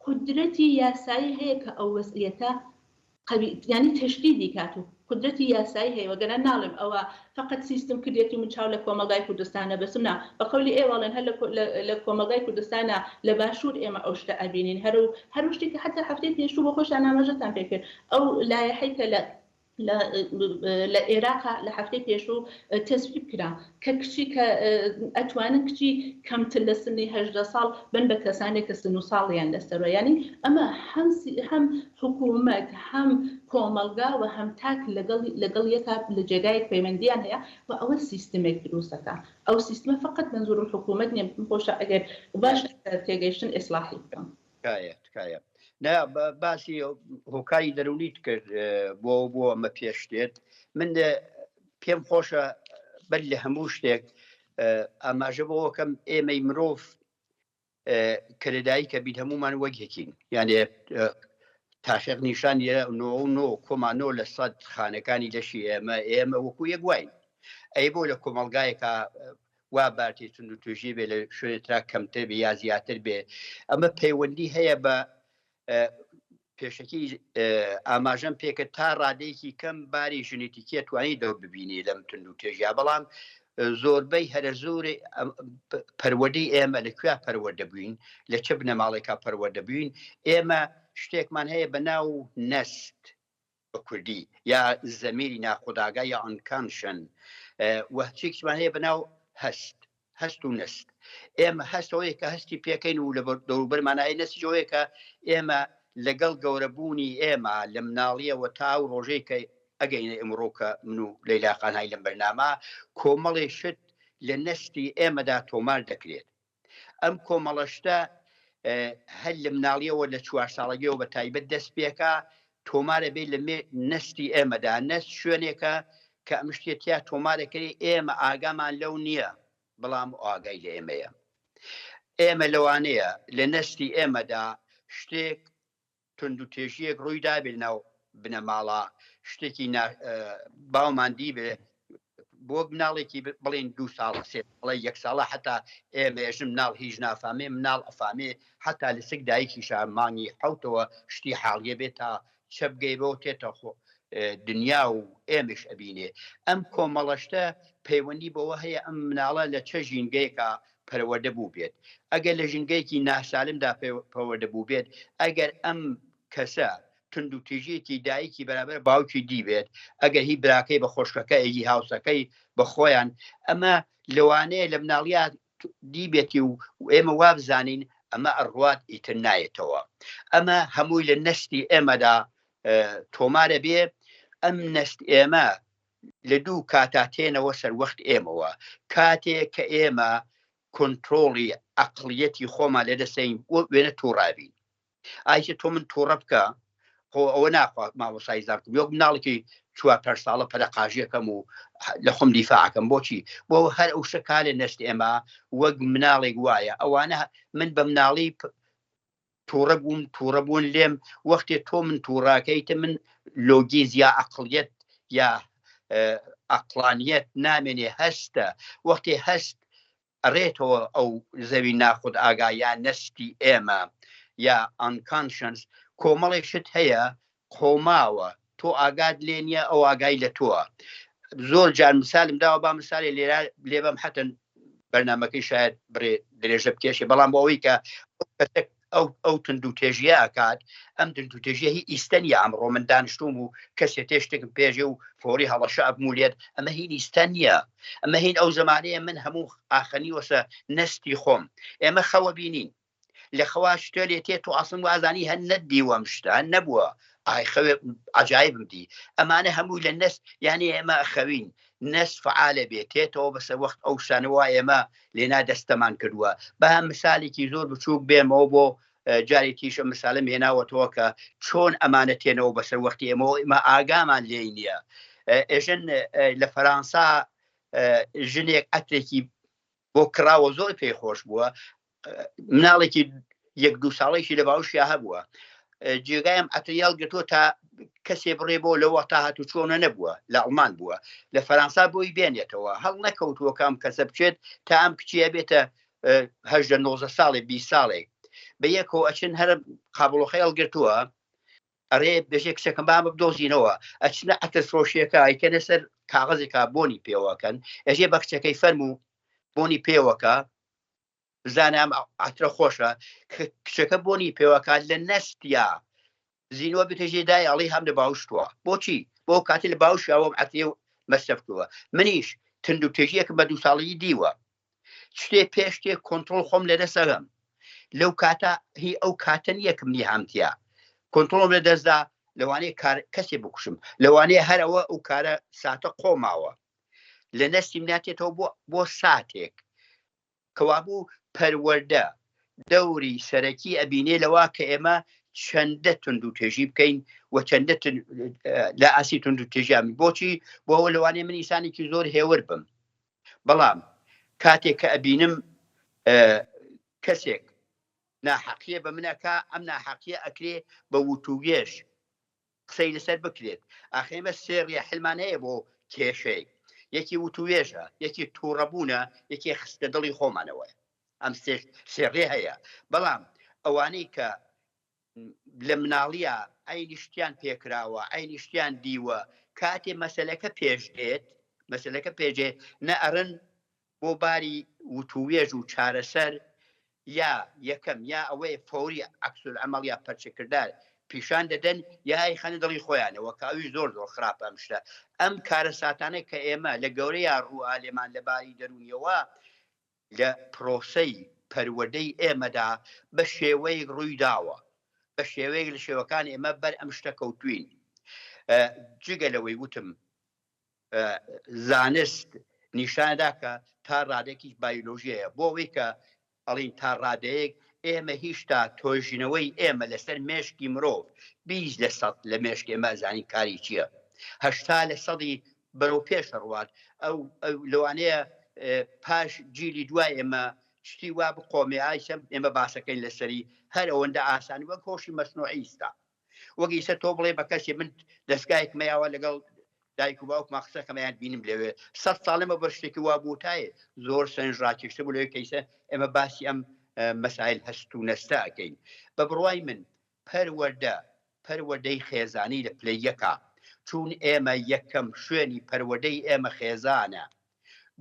قودرەتی یاسایی هەیە کە ئەو وەزعیەتە قەوی یانی تەشدیدی کات و قودرەتی یاسایی هەیە وەگەرنا ناڵێم ئەوە فەقەت سیستم کردیەتی و من چاو لە کۆمەڵگای کوردستانە بەسم نا بە قەولی ئێوە ئەڵێن هەر لە کۆمەڵگای کوردستانە لە باشوور ئێمە ئەو شتە ئەبینین هەر و هەر شتێک کە حەتا هەفتەی پێشوو بۆ خۆشتان ئاماژەتان پێ کرد ئەو لایەحەی کە لە لە ئێراقا لە هەفتەی پێشوو تەسویب کرا کە کچی کە ئەتوانن کچی کەمتر لە سنی 18 ساڵ بن بە کەسانێک کە سن و ساڵیان لەسەرە یعنی ئەمە هەم هەم حکوومەت هەم کۆمەڵگا و هەم تاک لەگەڵ لەگەڵ یەکا لە جێگایەک پەیوەندیان هەیە و ئەوە سیستمێک دروستەکە ئەو سیستمە فقط منزورم حکوومەت نیە خۆشە ئەگەر باش تێگەیشتن ئیسلاحی بکەم. تکایە تکایە نا باسی هۆکاری دەرونیت کرد بۆ بۆ ئەمە پێش دێت من پێم خۆشە بەر لە هەموو شتێک ئاماژە بۆکەم ئێمەی مرۆڤ کە لەدایکە بیت هەمومان وەک یەکین یانێ تاقیق نیشان نۆ کۆما نۆ لە سەد خانەکانی لەشی ئێمە ئێمە وەکو یەک واین ئەی بۆ لە کۆمەلگایەکە وا بارتی توندوتیژی بێ لە شوێنێ ترا کەمتر بێ یا زیاتر بێ ئەمە پەیوەندی هەیە بە پێشەکی ئاماژەم پێکرد تا ڕادەیەکی کەم باری ژنێتیکیە توانی دەور ببینی لەم تونند و تێژیا بەڵام زۆربەی هەرە زۆر پەروەردەی ئێمە لە کوێ پەروەردە بووین لە چ بنەماڵێکا پەروەردە بووین ئێمە شتێکمان هەیە بە ناو نەست بە کوردی یا زەمیری ناخودئاگا یا unconscious و هەرچیەکیشمان هەیە بە ناو هەست هەست و نەست ئێمە هەست ئەوەیە کە هەستی پێکەین و لە دەوروبەرمان هەیە نەستیش ئەوەیە کە ئێمە لەگەڵ گەورەبوونی ئێمە لە مناڵیەوە تا ئەو ڕۆژەی کە ئەگەینە ئمڕۆ کە من و لەیلا خان های لەم بەرنامە کۆمەڵێ شت لە نەستی ئێمەدا تۆمار دەکرێت ئەم کۆمەڵە شتە هەر لە مناڵیەوە لە چوار ساڵەگیەوە بە تایبەت دەست پێکا تۆمارە بێ لە نەستی ئێمەدا نەست شوێنێکە کە ئەم شتێ تیا تۆمارەکەی ئێمە ئاگامان لەو نییە بەڵام ئاگای لە ئێمەیە ئێمە لەوانەیە لە نەستی ئێمەدا شتێک توندوتێژییەک ڕووی دابێ لەناو بنەماڵە، شتێکی نا باومان دیبێ بۆ مناڵێکی بڵێن دوو ساڵە سێ ساڵە یەک ساڵە حتا ئێمە ئێژن مناڵ هیچ نافامێ مناڵ ئەفامێ حتا لە سک دایکیشا مانگی حەوتەوە شتی حاڵیە بێت تا چەبگەی بەوە تێتە خۆ دنیا و ئێمەش ئەبینێ ئەم کۆمەڵەشتە پەیوەندی بەوە هەیە ئەم مناڵە لە چە ژینگەیەکە پەروەردە بووبێت، ئەگەر لە ژینگەیەکی ناسالمدا پەروەردە بووبێت، ئەگەر ئەم کەسە توندوتیژییەکی دایکی بەرامبەر باوکی دیبێت، ئەگەر هی براکەی بە خۆشکەکە هی هاوسەکەی بە خۆیان، ئەمە لەوانەیە لە مناڵیا دیبێتی و ئێمە وابزانین ئەمە ئەڕوات ئیتر نایەتەوە. ئەمە هەمووی لە نەستی ئێمەدا تۆمارە بێ، ئەم نەست ئێمە لە دوو کاتا تێنەوە سەروەخت ئێمەوە، کاتێ کە ئێمە کۆنترۆڵی عەقڵیەتی خۆمان لەدەستەین بۆ وێنە توڕابین ئایچە تۆ من توڕە بکە خۆ ئەوە ناخوا مامۆسای زانکۆ وەک مناڵێکی چوار پێنج ساڵە پەلەقاژیەکەم و لە خۆم دیفاعەکەم بۆچی بۆ هەر ئەو شتە کالێ نەست ئێمە وەک مناڵێک وایە ئەوانە من بە مناڵی توڕە بووم توڕە بوون لێم وەختێ تۆ من توڕاکەیتە من لۆگیز یا عقلیەت یا ئەقلانیەت نامێنێ هەستە وەختێ هەست ئەڕێتەوە ئەو زەوی ناخود ئاگا یا نەستی ئێمە. یا unconscious کۆمەڵێک شت هەیە قۆماوە تۆ ئاگات لێ نییە ئەو ئاگای لە تۆوە زۆر جار مثالم داوە با مثالێ لێرە لێبەم حەتەن بەرنمەکەی شاید بڕێ درێژە بکێشێ بەڵام بۆ ئەوەی کە ئەو ئەو توندوتێژیە ئەکات ئەم توندوتێژیە هی ئیستە نیە ئەمڕۆ من دانیشتوم و کەسێ تێ شتێکم پێژێ و فۆری هەڵەشە ئەبم و لێت ئەمە هین ئیستە نییە ئەمە هین ئەو زمانەیە من هەموو ئاخەنیوەسە نەستی خۆم ئێمە خەوە بینین لە خەوا شتێ لێ تێ تۆ ئەسڵن وازانی هەر نەتدیوە ئەم شتە هەر نەبووە ئای خەوێ عجایبم دی ئەمانە هەمووی لە نەست یعنی ئێمە خەوین نەست فعالە بێ تێتەوە بەسەر وەخت ئەو شتانە وا ئێمە لێنا دەستەمان کردووە با مثالێکی زۆر بچووک بێمەوە بۆ جارێ تیشە مثالم هێناوەتەوە کە چۆن ئەمانە تێنەوە بەسەر وەختی ئێمەوە ئمە ئاگامان لێی نییە ئێژن لە فەرانسا ژنێک ئەترێکی بۆ کڕاوە زۆر پێی خۆش بووە مناڵێکی یەک دوو ساڵێکی لە باوشیا هەبووە جێگایم ئەتریال گرتووە تا کەسێ بڕێ بۆ لەوە تا هاتو چۆنە نەبووە لە ئەڵمان بووە لە فەرەنسا بۆی بێنێتەوە هەڵ نەکەوتووە کام کەسە بچێت تا ئەم کچیە بێتە هەژدە 19 ساڵێ 20 ساڵێک بە یەکەوە ئەچن هەر قابڵۆخەی هەڵگرتووە ئەرێ بێژێ کچەکەم با ببدۆزینەوە ئەچنە عەتر فرۆشیەکە ئەیکەنە سەر کاغەزێکا بۆنی پێوەکەن ئەژێ بە کچەکەی فەرموو بۆنی پێوەکە بزانە ئەم عەترە خۆشە کچەکە بۆنی پێوەکات لە نەستیا زیینوە بتێژێ دای ئەڵی هەم لە باوشتووە بۆچی بۆ کاتی لە باوشەوەم عەترێ و مەسەفتووە منیش تند و تێژیەکم بە دوو ساڵی دیوە شتێ پێش شتێ کۆنتترۆل خۆم لە دەستەکەم لەو کاتە هی ئەو کاتە نییە کە منی هامتیا کۆنتترۆڵم لە دەستدا لەوانەیە کار کەسێ بکوشم لەوانەیە هەرەوە ئەو کارە ساتە قۆماوە لە نەستیم ناتێتەوە بۆ بۆ ساتێک کەوابوو پەروەردە دەوری سەرەکی ئەبینێ لەوە کە ئێمە چەندە تونند و تێژی بکەین و چەندە لە ئاسی تونند و تێژیان بۆچی بۆ ئەوە لەوانەیە من ئینسانێکی زۆر هێور بم بەڵام کاتێک کە ئەبینم کەسێک ناحەقیە بە منەکە ئەم ناحەقیە ئەکرێ بە وتووێژ قسەی لەسەر بکرێت ئاخێمە سێ ڕێحلمان هەیە بۆ کێشەیەک یەکی وتووێژە یەکی تووڕەبوونە یەکی خستە دڵی خۆمانەوە ئەم سێ ڕێ هەیە بەڵام ئەوانەی کە لە مناڵیا عەینی شتیان پێکراوە عەینی شتیان دیوە کاتێ مەسەلەکە پێش دێت مەسەلەکە پێجێ نە ئەرن بۆ باری وتووێژ و چارەسەر یا یەکەم یا ئەوەیە فەوری عەکس العمل یا پەرچەکردار پیشان دەدەن یا ئەیخەنە دڵی خۆیانەوە کە ئەویش زۆر زۆر خراپە ئەم شتە ئەم کارەساتانە کە ئێمە لە گەورەیا ڕووئا لێمان لە باری دەروونیەوە لە پرۆسەی پەروەردەی ئێمەدا بە شێوەیەک ڕووی داوە، بە شێوەیەک لە شێوەکان ئێمە بەر ئەم شتە کەوتوین. جگە لەوەی وتم زانست نیشاندا کە تا ڕادەیەکیش بایۆلۆژیەیە بۆ ئەوەی کە ئەڵین تا ڕادەیەک ئێمە هیشتا تۆژینەوەی ئێمە لەسەر مێشکی مرۆڤ 20 لە سەد لە مێشک ئێمە ئەزانین کاری چییە 80 لە سەدی بەرەو پێش ئەڕوات ئەو لەوانەیە پاش جیلی دوای ئێمە شتی وا بقۆمێ ئایسە ئێمە باسەکەین لەسەری هەر ئەوەندە ئاسانی وەک هۆشی مەسنوعی ئیستا وەک ئیسە تۆ بڵێ بە کەسێ من دەستگایەک مەیاوە لەگەڵ دایک و باوکما قسەکەمەیان بینم لەوێ سە ساڵێمە بە شتێکی وا بوو تایە زۆر سەرنج ڕاکێشتە بوو لەوێ کەیسە ئێمە باسی ئەم مەسایل هەست و نەستە ئەکەین بە بڕوای من پەروەردە، پەروەردەی خێزانی لە پلەی یەکە، چوون ئێمە یەکەم شوێنی پەروەردەی ئێمە خێزانە،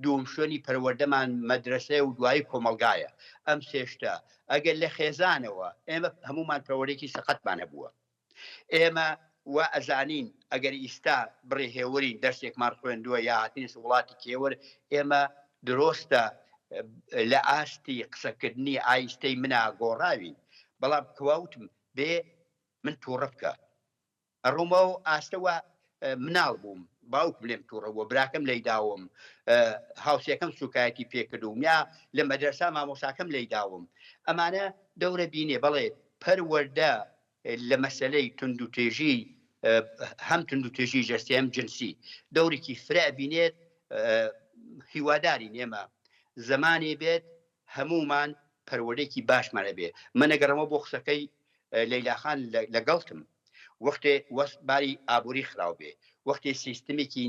دووەم شوێنی پەروەردەمان مەدرەسەیە و دوایی کۆمەڵگایە، ئەم سێ شتە ئەگەر لە خێزانەوە ئێمە هەموومان پەروەردەیەکی سەقەتمان هەبووە، ئێمە وا ئەزانین ئەگەر ئیستا بڕێ هێورین دەرسێکمان خوێندووە یا هاتینەسە وڵاتێکی هێور ئێمە درۆستە لە ئاستی قسەکردنی ئایستەی منا گۆڕاوین بەڵام کوا وتم بێ من تووڕە بکە ئەڕۆمەوە ئاستە وا مناڵ بووم باوکم لێم تووڕە بووە براکەم لێی داوم هاوسێکەم سوکایەتی پێکردوم یا لە مەدرسا مامۆساکەم لێی داوم ئەمانە دەورە بینێ بەڵێ پەروەردە لە مەسەلەی توندوتێژی هەم توندوتێژی جەستەی هەم جنسی دەورێکی فرە ئەبینێت هیوادارین ئێمە زەمانێ بێت هەموومان پەروەردەیەکی باشمان هەبێ من ئەگەڕێمەوە بۆ قسەکەی لەیلاخان لەگەڵتم وەختێ وەس باری ئابووری خراو بێ وەختێ سیستمێکی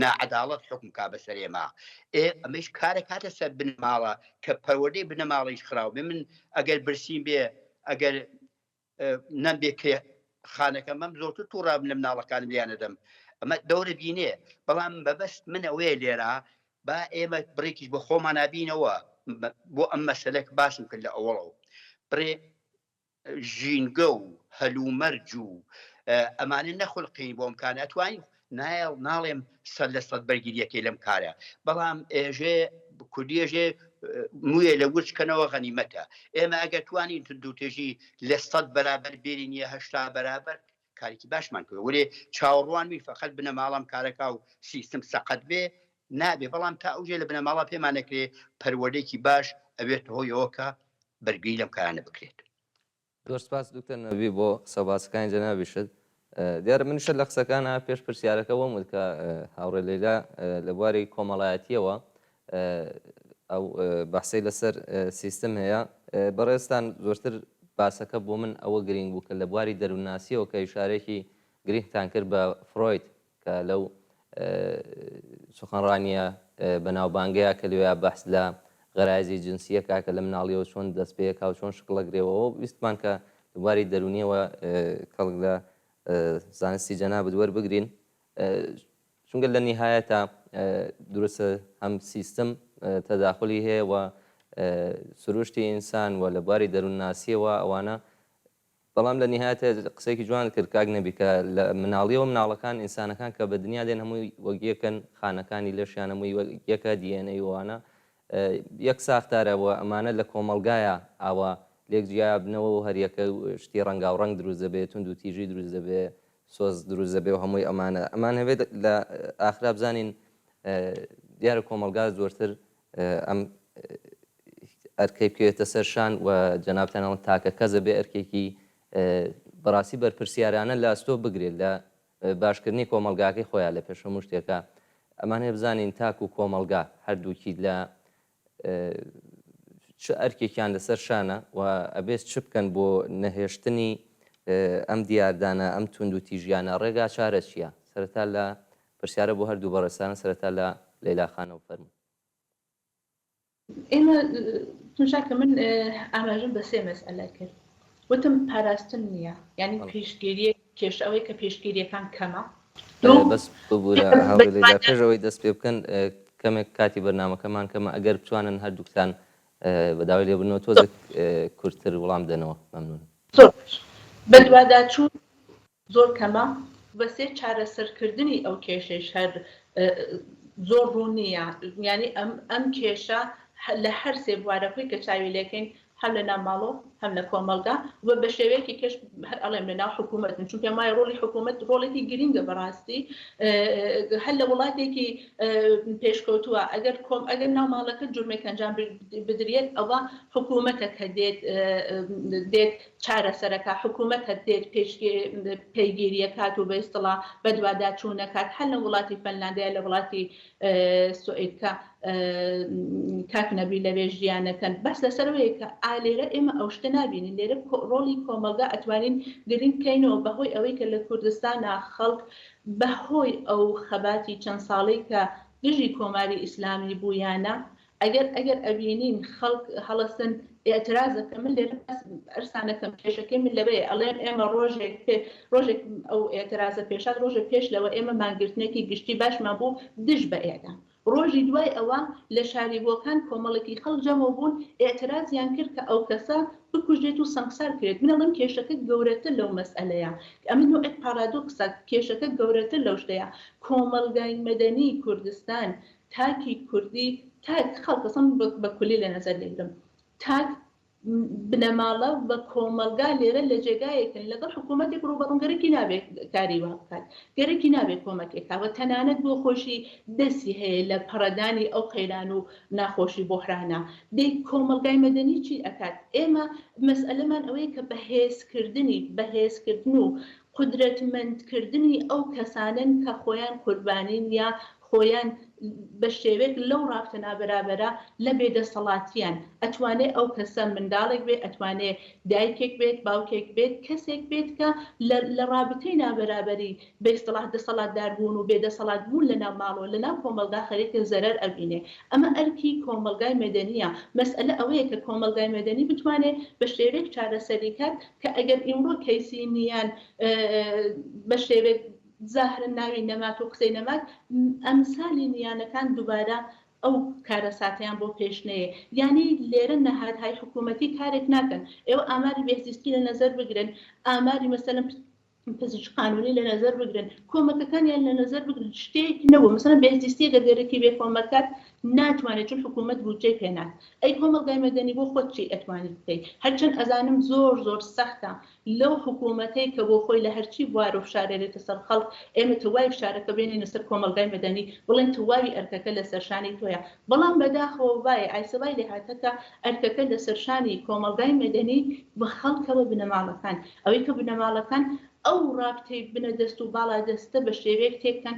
ناعەداڵەت حکم کا بەسەر ئێمە ئێ ئەمەیش کارە کاتە سەر بنەماڵە کە پەروەردەی بنەماڵەیش خراو بێ من ئەگەر برسیم بێ ئەگەر. نەم بێ کرێ خانەکەم ئەم زۆرتر تووڕام لە مناڵەکانم لیان ئەدەم ئەمە دەورە بینێ بەڵام بەبەست من ئەوەیە لێرە با ئێمە بڕێکیش بە خۆمان نبینەوە بۆ ئەم مەسەلەک باسم کرد لە ئەوەڵەوە بڕێ ژینگە و هەلومەرج و ئەمانە نەخولقین بۆ ئەم کارە ئەتوانین نایڵ ناڵێم سەد لە سەد بەرگریەکەی لەم کارە بەڵام ئێژێ کوردیێژێ مویە لە ورچ کەنەوە غەنیمەتە ئێمە ئەگەر توانین توندوتێژی لە سەد بەرابەر بێرین یە هەشتا بەرابەر کارێکی باشمان کرد وەلێ چاوەڕوان بین فقط بنەماڵەم کارەکە و سیستم سەقەت بێ نابێ بەڵام تا ئەوجێ لە بنەماڵە پێمان نەکرێ پەروەردەیەکی باش ئەبێتە هۆی ئەوە کە بەرگری لەم کارانە بکرێت. زۆر سپاس دکتۆر نەبی بۆ قسە و باسەکانی جەنابیشت. دیارە منیش هەر لە قسەکانا پێش پرسیارەکە وەم وت کە هاوڕێ لەیلا لە بواری کۆمەڵایەتییەوە ئەو بەحسەی لەسەر سیستم هەیە بەڕێزتان زۆرتر باسەکە بۆ من ئەوە گرینگ بوو کە لە بواری دەروونناسییەوە کە ئیشارەیەکی گرینگتان کرد بە فرۆید کە لەو سوخەنڕانییە بەناوبانگەیا کە لەوێیا بەحس لە غەرایزی جنسییە کا کە لە مناڵییەوە چۆن دەست پێ کا و چۆن شکڵ ئەگرێ و ئەوە ویستمان کە لە بواری دەروونییەوە کەڵک لە زانستی جەنابت وەربگرین چونکە لە نیهایەتا دروستە هەم سیستم تەداخولی هەیە و سروشتی ئینسان و لە بواری دەروونناسییەوە ئەوانە بەڵام لە نیهایەت قسەیەکی جوانت کرد کاک نەبی کە لە مناڵیەوە مناڵەکان ئینسانەکان کە بە دنیا دێن هەمووی وەک یەکن خانەکانی لەشیان هەمووی وەک یەکە DNA وانە یەک ساختارە و ئەمانە لە کۆمەڵگایە ئاوا لێک جیا بنەوە و هەریەکە شتی ڕەنگاو ڕەنگ دروست دەبێ توند و تیژی دروست دەبێ سۆز دروست دەبێ و هەمووی ئەمانە ئەمان هەبێت لە ئاخرا بزانین دیارە کۆمەڵگا زۆرتر ئەم ئەرکەی بکەوێتە سەر شان و جەنابتان ئەڵێن تاکە کەس ئەبێ ئەرکێکی بەڕاستی بەرپرسیارانە لە ئەستۆ بگرێت لە باشکردنی کۆمەڵگاکەی خۆیان لە پێش هەموو شتێکا ئەمانەیە بزانین تاک و کۆمەڵگا هەردووکی لە چ ئەرکێکیان لەسەر شانە و ئەبێت چ بکەن بۆ نەهێشتنی ئەم دیاردانە ئەم توند و تیژیانە ڕێگا چارە چییە؟ سەرەتا لە پرسیارە بۆ هەردوو بەڕێزتانە سەرەتا لە لەیلا خانەوە فەرموون. ئێمە تونشا کە من ئاماژەم بە سێ مەسئەلە کرد وتم پاراستن نییە یانی پێشگیریە کێشە ئەوەیە کە پێشگیریەکان کەمە دوو بەس ببورە هاوڕێ لەیلا پێش ئەوەی دەست پێ بکەن کەمێک کاتی بەرنامەکەمان کەمە ئەگەر بتوانن هەردووکتان بە داوای لێبوردنەوە تۆزێک کورتتر وڵام دەنەوە مەمنونم. زۆر باش بەدواداچوون زۆر کەمە و سێ چارەسەرکردنی ئەو کێشەیش هەر زۆر ڕوون نییە یانی ئەم ئەم کێشە لە هەر سێ بوارەکەی کە چاوی لێکەین هەم لە ناو ماڵۆ هەم لە کۆمەڵگا و بە شێوەیەکی کەش هەر ئەڵێم لە ناو حکوومەت من چون پێم وایە ڕۆڵی حکوومەت ڕۆڵێکی گرینگە بەڕاستی هەر لە وڵاتێکی پێشکەوتووە ئەگەر کۆم ئەگەر ناو ماڵەکە جرمێک ئەنجام بدرێت ئەوە حکوومەتە کە دێت دێت چارەسەرەکا، حکومەتە دێت پەیگیریەکات و بە ئیستڵا بەدواداچوونەکات هەر لە وڵاتی فەنلاندە یا لە وڵاتی سوئید کە کاک نەبی لەوێ ژیانەکەن باس لەسەر ئەوەیە کە ئا لێرە ئێمە ئەو شتە نابینین لێرە ڕۆڵی کۆمەڵگا ئەتوانین گرنگ کەینەوە بەهۆی ئەوەی کە لە کوردستانا خەڵک بەهۆی ئەو خەباتی چەند ساڵەی کە دژی کۆماری ئیسلامی بوویانە ئەگەر ئەگەر ئەبینین خەڵک هەڵەسن ئیعترازەکە من لێرە باس ئەرسانەکەم کێشەکەی من لەوەیە ئەڵێم ئێمە ڕۆژێک پێ ڕۆژێک ئەو ئیعترازە پێشات ڕۆژێ پێش لەوە ئێمە مانگرتنێکی گشتی باشمان بوو دژ بە ئێعدام ڕۆژی دوای ئەوە لە شاری بۆکان کۆمەڵێکی خەڵک جەمەوە بوون ئیعترازیان کرد کە ئەو کەسە بکوژرێت و سەنگسار کرێت من ئەڵێم کێشەکە گەورەتر لەو مەسئەلەیە ئەمە نوعێک پاڕادۆکسە کێشەکە گەورەتر لەو شتەیە کۆمەڵگای مەدەنی کوردستان تاکی کوردی تاک خەڵک ئەسڵەن بە کولی لە نەزەر دەگرم تاک بنەماڵە و کۆمەڵگا لێرە لە جێگایەکن لەگەڵ حکوومەتێک ڕووبەڕوون گەرەکی نابێت کاری وا بکات گەرەکی نابێت کۆمەکێک کا و تەنانەت بۆ خۆشی دەستی هەیە لە پەڕەدانی ئەو قەیران و ناخۆشی بۆحرانە دەی کۆمەڵگای مەدەنی چی ئەکات ئێمە مەسئەلەمان ئەوەیە کە بەهێزکردنی بەهێزکردن و قودرەتمەندکردنی ئەو کەسانەن کە خۆیان قوربانین یا خۆیان. بە شێوەیەک لەو ڕابتە نابەرابەرە لە بێدەسەڵاتیان، ئەتوانێ ئەو کەسە منداڵێک بێت، ئەتوانێ دایکێک بێت، باوکێک بێت، کەسێک بێت کە لە لە ڕابتەی نابەرابەری بە ئیستڵاح دەسەڵاتدار بوون و بێدەسەڵات بوون لە ناو ماڵ و لە ناو کۆمەڵگا خەریکە زەرەر ئەبینێ. ئەمە ئەرکی کۆمەڵگای مەدەنییە. مەسئەلە ئەوەیە کە کۆمەڵگای مەدەنی بتوانێ بە شێوەیەک چارەسەری کات کە ئەگەر ئیمڕۆ کەیسی نیان بە شێوەیەک زاهرەن ناوی نەمات و قسەی نەمات، ئەمسالی نیانەکان دوبارە ئەو کارەساتەیان بۆ پێش نەیێ. یانی لێرە نەهادهای حکوومەتی کارێک ناکەن. ئێوە ئاماری بێهزیستی لە نەزەر بگرن، ئاماری مەسەلەن پزیشک قانوونی لە نەزەر بگرن، کۆمەکەکانیان لە نەزەر بگرن، شتێک نەبوو. مەسەلەن بێهزیستی ئەگەر گەرەکی بێ کۆمەک کات ناتوانێت چون حکوومەت بودجەی پێ نات. ئەی کۆمەڵگای مەدەنی بۆ خۆت چی ئەتوانی بکەی؟ هەرچەند ئەزانم زۆر زۆر سەختە لەو حکوومەتەی کە بۆ خۆی لە هەرچی بوار و فشارێ دێتە سەر خەڵک، ئێمە تەواوی فشارەکە بێنینە سەر کۆمەڵگای مەدەنی، بڵێین تەواوی ئەرکەکە لە سەرشانی تۆیە. بەڵام بەداخەوە وایە ئایسە وای لێهاتە کە ئەرکەکە لە سەرشانی کۆمەڵگای مەدەنی و خەڵکەوە بنەماڵەکان. ئەوەی کە بنەماڵەکان ئەو ڕابتەی بنەدەست و باڵادەستە بە شێوەیەک تێکدەن،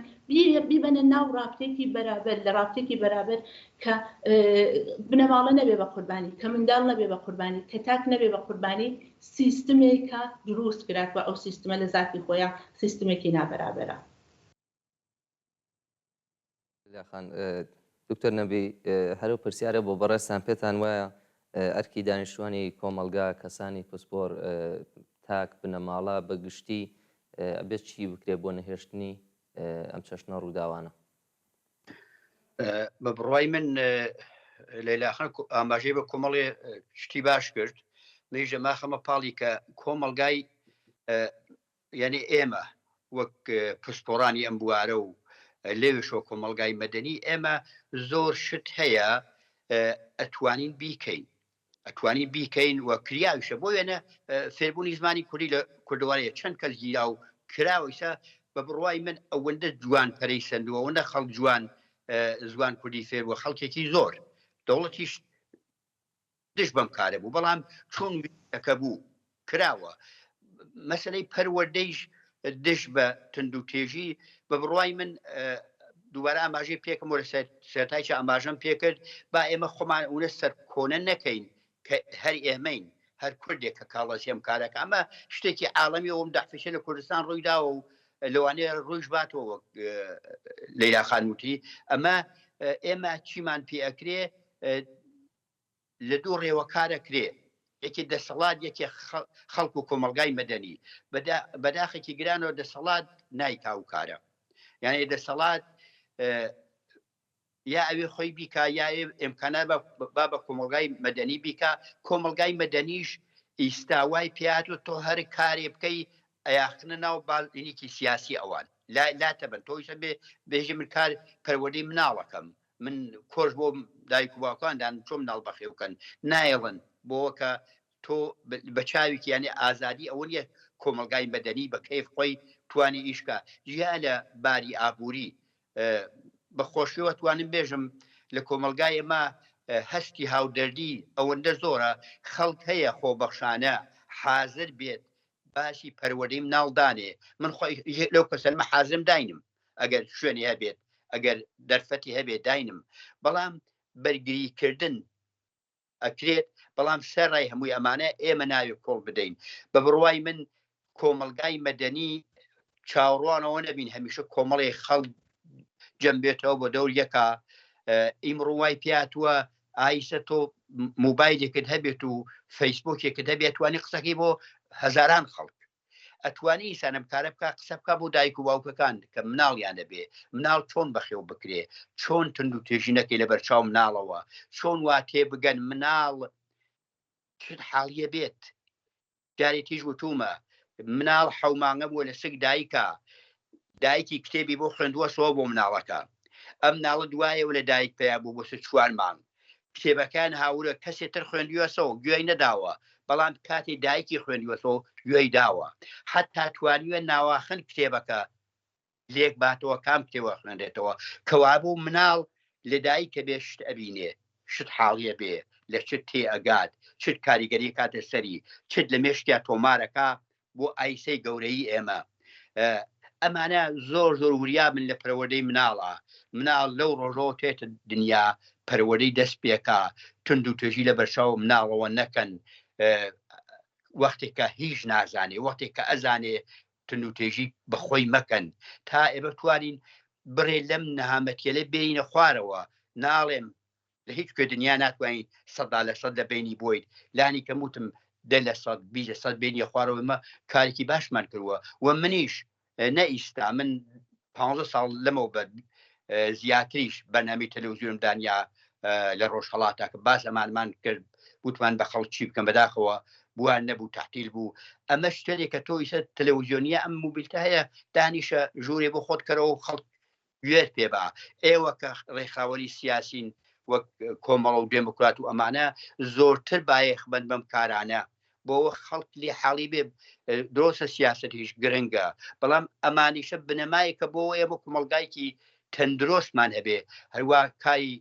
بیبەنە ناو ڕابتەیەکی بەرابەر، لە ڕابتەیەکی بەرابەر کە بنەماڵە نەبێ بە قوربانی، کە منداڵ نەبێ بە قوربانی، کە تاک نەبێ بە قوربانی، سیستمێکە دروست کراتوە ئەو سیستمە لە زاتی خۆیا سیستمێکی نابەرابەرە. لەیلا خان، دکتۆر نەبی هەر ئەو پرسیارە بۆ بەڕێزتان پێتان وایە ئەرکی دانیشتوانی کۆمەڵگا، کەسانی پسپۆر، تاک، بنەماڵە بە گشتی ئەبێت چی بکرێت بۆ نەهێشتنی ئەم چەشنە ڕووداوانە؟ بە بڕوای من لەیلا خان ئاماژەی بە کۆمەڵێ شتی باش کرد منیش دەماخەمە پاڵی کە کۆمەڵگای یعنی ئێمە وەک پسپۆرانی ئەم بوارە و لێویشەوە کۆمەڵگای مەدەنی ئێمە زۆر شت هەیە ئەتوانین بیکەین ئەتوانین بیکەین و کریاویشە بۆ وێنە فێربوونی زمانی کوردی لە کوردەوارەیە چەند کەس گیرا و کراوە ئیسا بە بڕوای من ئەوەندە جوان پەرەی سەندووە ئەوەندە خەڵک جوان زوان کوردی فێر بووە خەڵکێکی زۆر دەوڵەتیش دژ بەم کارە بوو بەڵام چۆن ویستەکە بوو کراوە مەسەلەی پەروەردەیش دژ بە توندوتێژی بە بڕوای من دووبارە ئاماژەی پێکم و لە سەرەتایشا ئاماژەم پێکرد با ئێمە خۆمان ئەونە سەرکۆنە نەکەین کە هەر ئێمەین هەر کوردێک کە کاڵەسی ئەم کارەکە ئەمە شتێکی عاڵەمی ئەوم دەحفیشە لە کوردستان ڕووی داوە و لەوانەیە ڕوویش باتەوە وەک لەیلا خان وتی ئەمە ئێمە چیمان پێ ئەکرێ لە دوو ڕێوە کار ئەکرێ، یەکێ دەسەڵات یەکێ خەڵک و کۆمەڵگای مەدەنی. بەداخێکی گرانەوە دەسەڵات نایکا ئەو کارە. یانێ دەسەڵات یا ئەوێ خۆی بیکا یا ئیمکانات با بە کۆمەڵگای مەدەنی بیکا، کۆمەڵگای مەدەنیش ئیستا وای پێهاتوە تۆ هەر کارێ بکەی ئەیاخنە ناو بالینێکی سیاسی ئەوان لاتەبن تۆ ئیستا بێ بێژی من کار پەروەردەی مناڵەکەم من کۆش بۆ دایک و باوکان دان چۆن مناڵ بەخێو بکەن نایەڵن بۆوە کە تۆ بە چاوێکی یانێ ئازادی ئەوە نیە کۆمەڵگای مەدەنی بە کەیف خۆی توانی ئیش کا جیا لە باری ئابووری بە خۆشیەوە توانم بێژم لە کۆمەڵگای ئێمە هەستی هاودەردی ئەوەندە زۆرە خەڵک هەیە خۆبەخشانە حازر بێت باسی پەروەردەی مناڵ دانێ من خۆی لەو کەسەنمە حازرم داینم ئەگەر شوێنی هەبێت ئەگەر دەرفەتی هەبێت داینم بەڵام بەرگری کردن ئەکرێت بەڵام سەرڕای هەمووی ئەمانە ئێمە ناوێ کۆڵ بدەین بە بڕوای من کۆمەڵگای مەدەنی چاوەڕوانەوە نەبین هەمیشە کۆمەڵی خەڵک جەم بێتەوە بۆ دەور یەکا ئیمڕۆ وای پیاتوە ئایسە تۆ موبایلێکت هەبێت و فەیسبوکێکت هەبێت توانی قسەکەی بۆ هەزاران خەڵک ئەتوانی ئینسان ئەم کارە بکا قسە بکا بۆ دایک و باوکەکان کە مناڵیان ئەبێ مناڵ چۆن بەخێو بکرێ چۆن توندوتێژی نەکەی لەبەر چاو مناڵەوە چۆن وا تێبگەن مناڵ چ حاڵیە بێت جارێ تیژ وتومە مناڵ حەومانگە بووە لە سک دایکە دایکی کتێبی بۆ خوێندووەسەوە بۆ مناڵەکە ئەم مناڵە دوایەوە لە دایک پیا بوو بۆ سێ چوار مانگ کتێبەکان هاورە کەسێ تر خوێندویەسەوە گوێی نەداوە بەڵام کاتی دایکی خوێندوەسەوە گوێی داوە حتا توانیوە ناواخن کتێبەکە لێک باتەوە کام کتێوە خوێنرێتەوە کەوابوو مناڵ لە دایکە بێ شت ئەبینێ شت حاڵیە بێ لە چت تێ ئەگات چت کاریگەری کاتە سەری چت لە مێشکیا تۆمارەکە بۆ ئایسەی گەورەی ئێمە ئەمانە زۆر زۆر وریا بن لە پەروەردەی مناڵە. مناڵ لەو ڕۆژەوە تێتە دنیا پەروەردەی دەست پێکا توند و توێژی لە بەرچاو مناڵەوە نەکەن وەختێک کە هیچ نازانێ وەختێک کە ئەزانێ توندوتێژی بەخۆی مەکەن تا ئێمە بتوانین بڕێ لەم نەهامەتیەلە بێینە خوارەوە ناڵێم لە هیچ کوێ دنیا ناتوانین سەدا لە سەد لە بینی بۆیت لانی کەم وتم 10% 20% بێنیە خوارەوە ئمە کارێکی باشمان کردووە و منیش نە ئیستا من 15 ساڵ لەمەوبەر زیاتریش بەرنامەی تەلەڤزیۆنم دانیا لە ڕۆژهەڵاتا کە باس ئەمانمان کرد وتمان بە خەڵک چی بکەم بەداخەوە بوان نەبوو تحتیل بوو ئەمە شتێکە تۆ ئیسە تەلەڤزیۆنیە ئەم موبیلتە هەیە دانیشە ژوورێ بۆ خۆت کەرەوە خەڵک گوێت پێ با ئێوە کە ڕێکخراوەری سیاسین وەک کۆمەڵە و دێموکرات و ئەمانە زۆرتر بایەخ بن بەم کارانە بۆ خەڵک لێ حاڵی بێ درۆسە سیاسەتیش گرنگە بەڵام ئەمانیشە بنەمایەکە بۆ ئێمە کۆمەڵگایکی تەندرۆستمان هەبێ هەروە کاری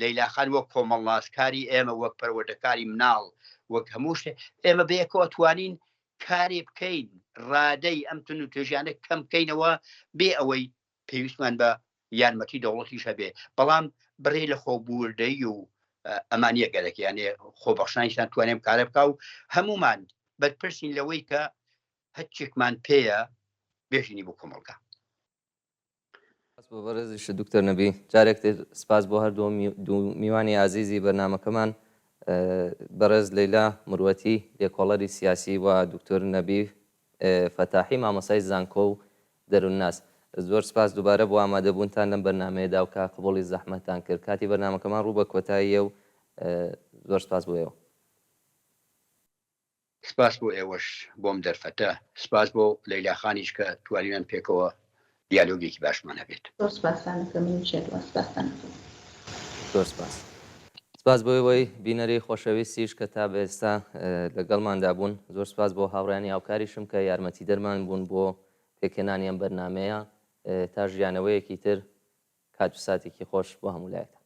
لەیلاخان وەک کۆمەڵناس کاری ئێمە وەک پەروەردەکاری مناڵ وەک هەموو شتێ ئێمە بەیەکەوە توانین کارێ بکەین ڕادەی ئەم تون و توێژیانە کەم بکەینەوە بێ ئەوەی پێویستمان بە یارمەتی دەوڵەتیش هەبێ بەڵام بڕێ لە خۆبوردەی و ئەمانە گەرەک یانێ خۆبەخشانیشان توانێم کارە بکە و هەمومان بەرپرسین لەوەی کە هەرچێکمان پێیە بێژینی بۆ کۆمەڵگا. سپاس بۆ بەڕێزیشت دکتۆر نەبی. جارێک تر سپاس بۆ هەردوو میوانی ئازیزی بەرنامەکەمان بەڕێز لەیلا مروەتی لێکۆڵەری سیاسی و دکتۆر نەبی فەتاحی مامۆستای زانکۆ و دەروونناس. زۆر سپاس دووبارە بۆ ئامادەبوونتان لەم بەرنامەیەدا و کە قبوڵی زەحمەتتان کرد. کاتی بەرنامەکەمان ڕوو بە کۆتاییە و زۆر سپاس بۆ ئێوە. سپاس بۆ ئێوەش بۆم دەرفەتە، سپاس بۆ لەیلا خانیش کە توانیمان پێکەوە دیالۆگێکی باشمان هەبێت. زۆر سپاستان ئەکەم منیش هەروا سپاستان ئەکەم. زۆر سپاس. سپاس بۆ ئێوەی بینەری خۆشەویستیش کە تا بە ئێستا لەگەڵماندا بوون. زۆر سپاس بۆ هاوڕێیانی هاوکاریشم کە یارمەتیدەرمان بوون بۆ پێکهێنانی ئەم بەرنامەیە. تا ژیانەوەیەکی تر کات و ساتێکی خۆش بۆ هەموو لایەکتان.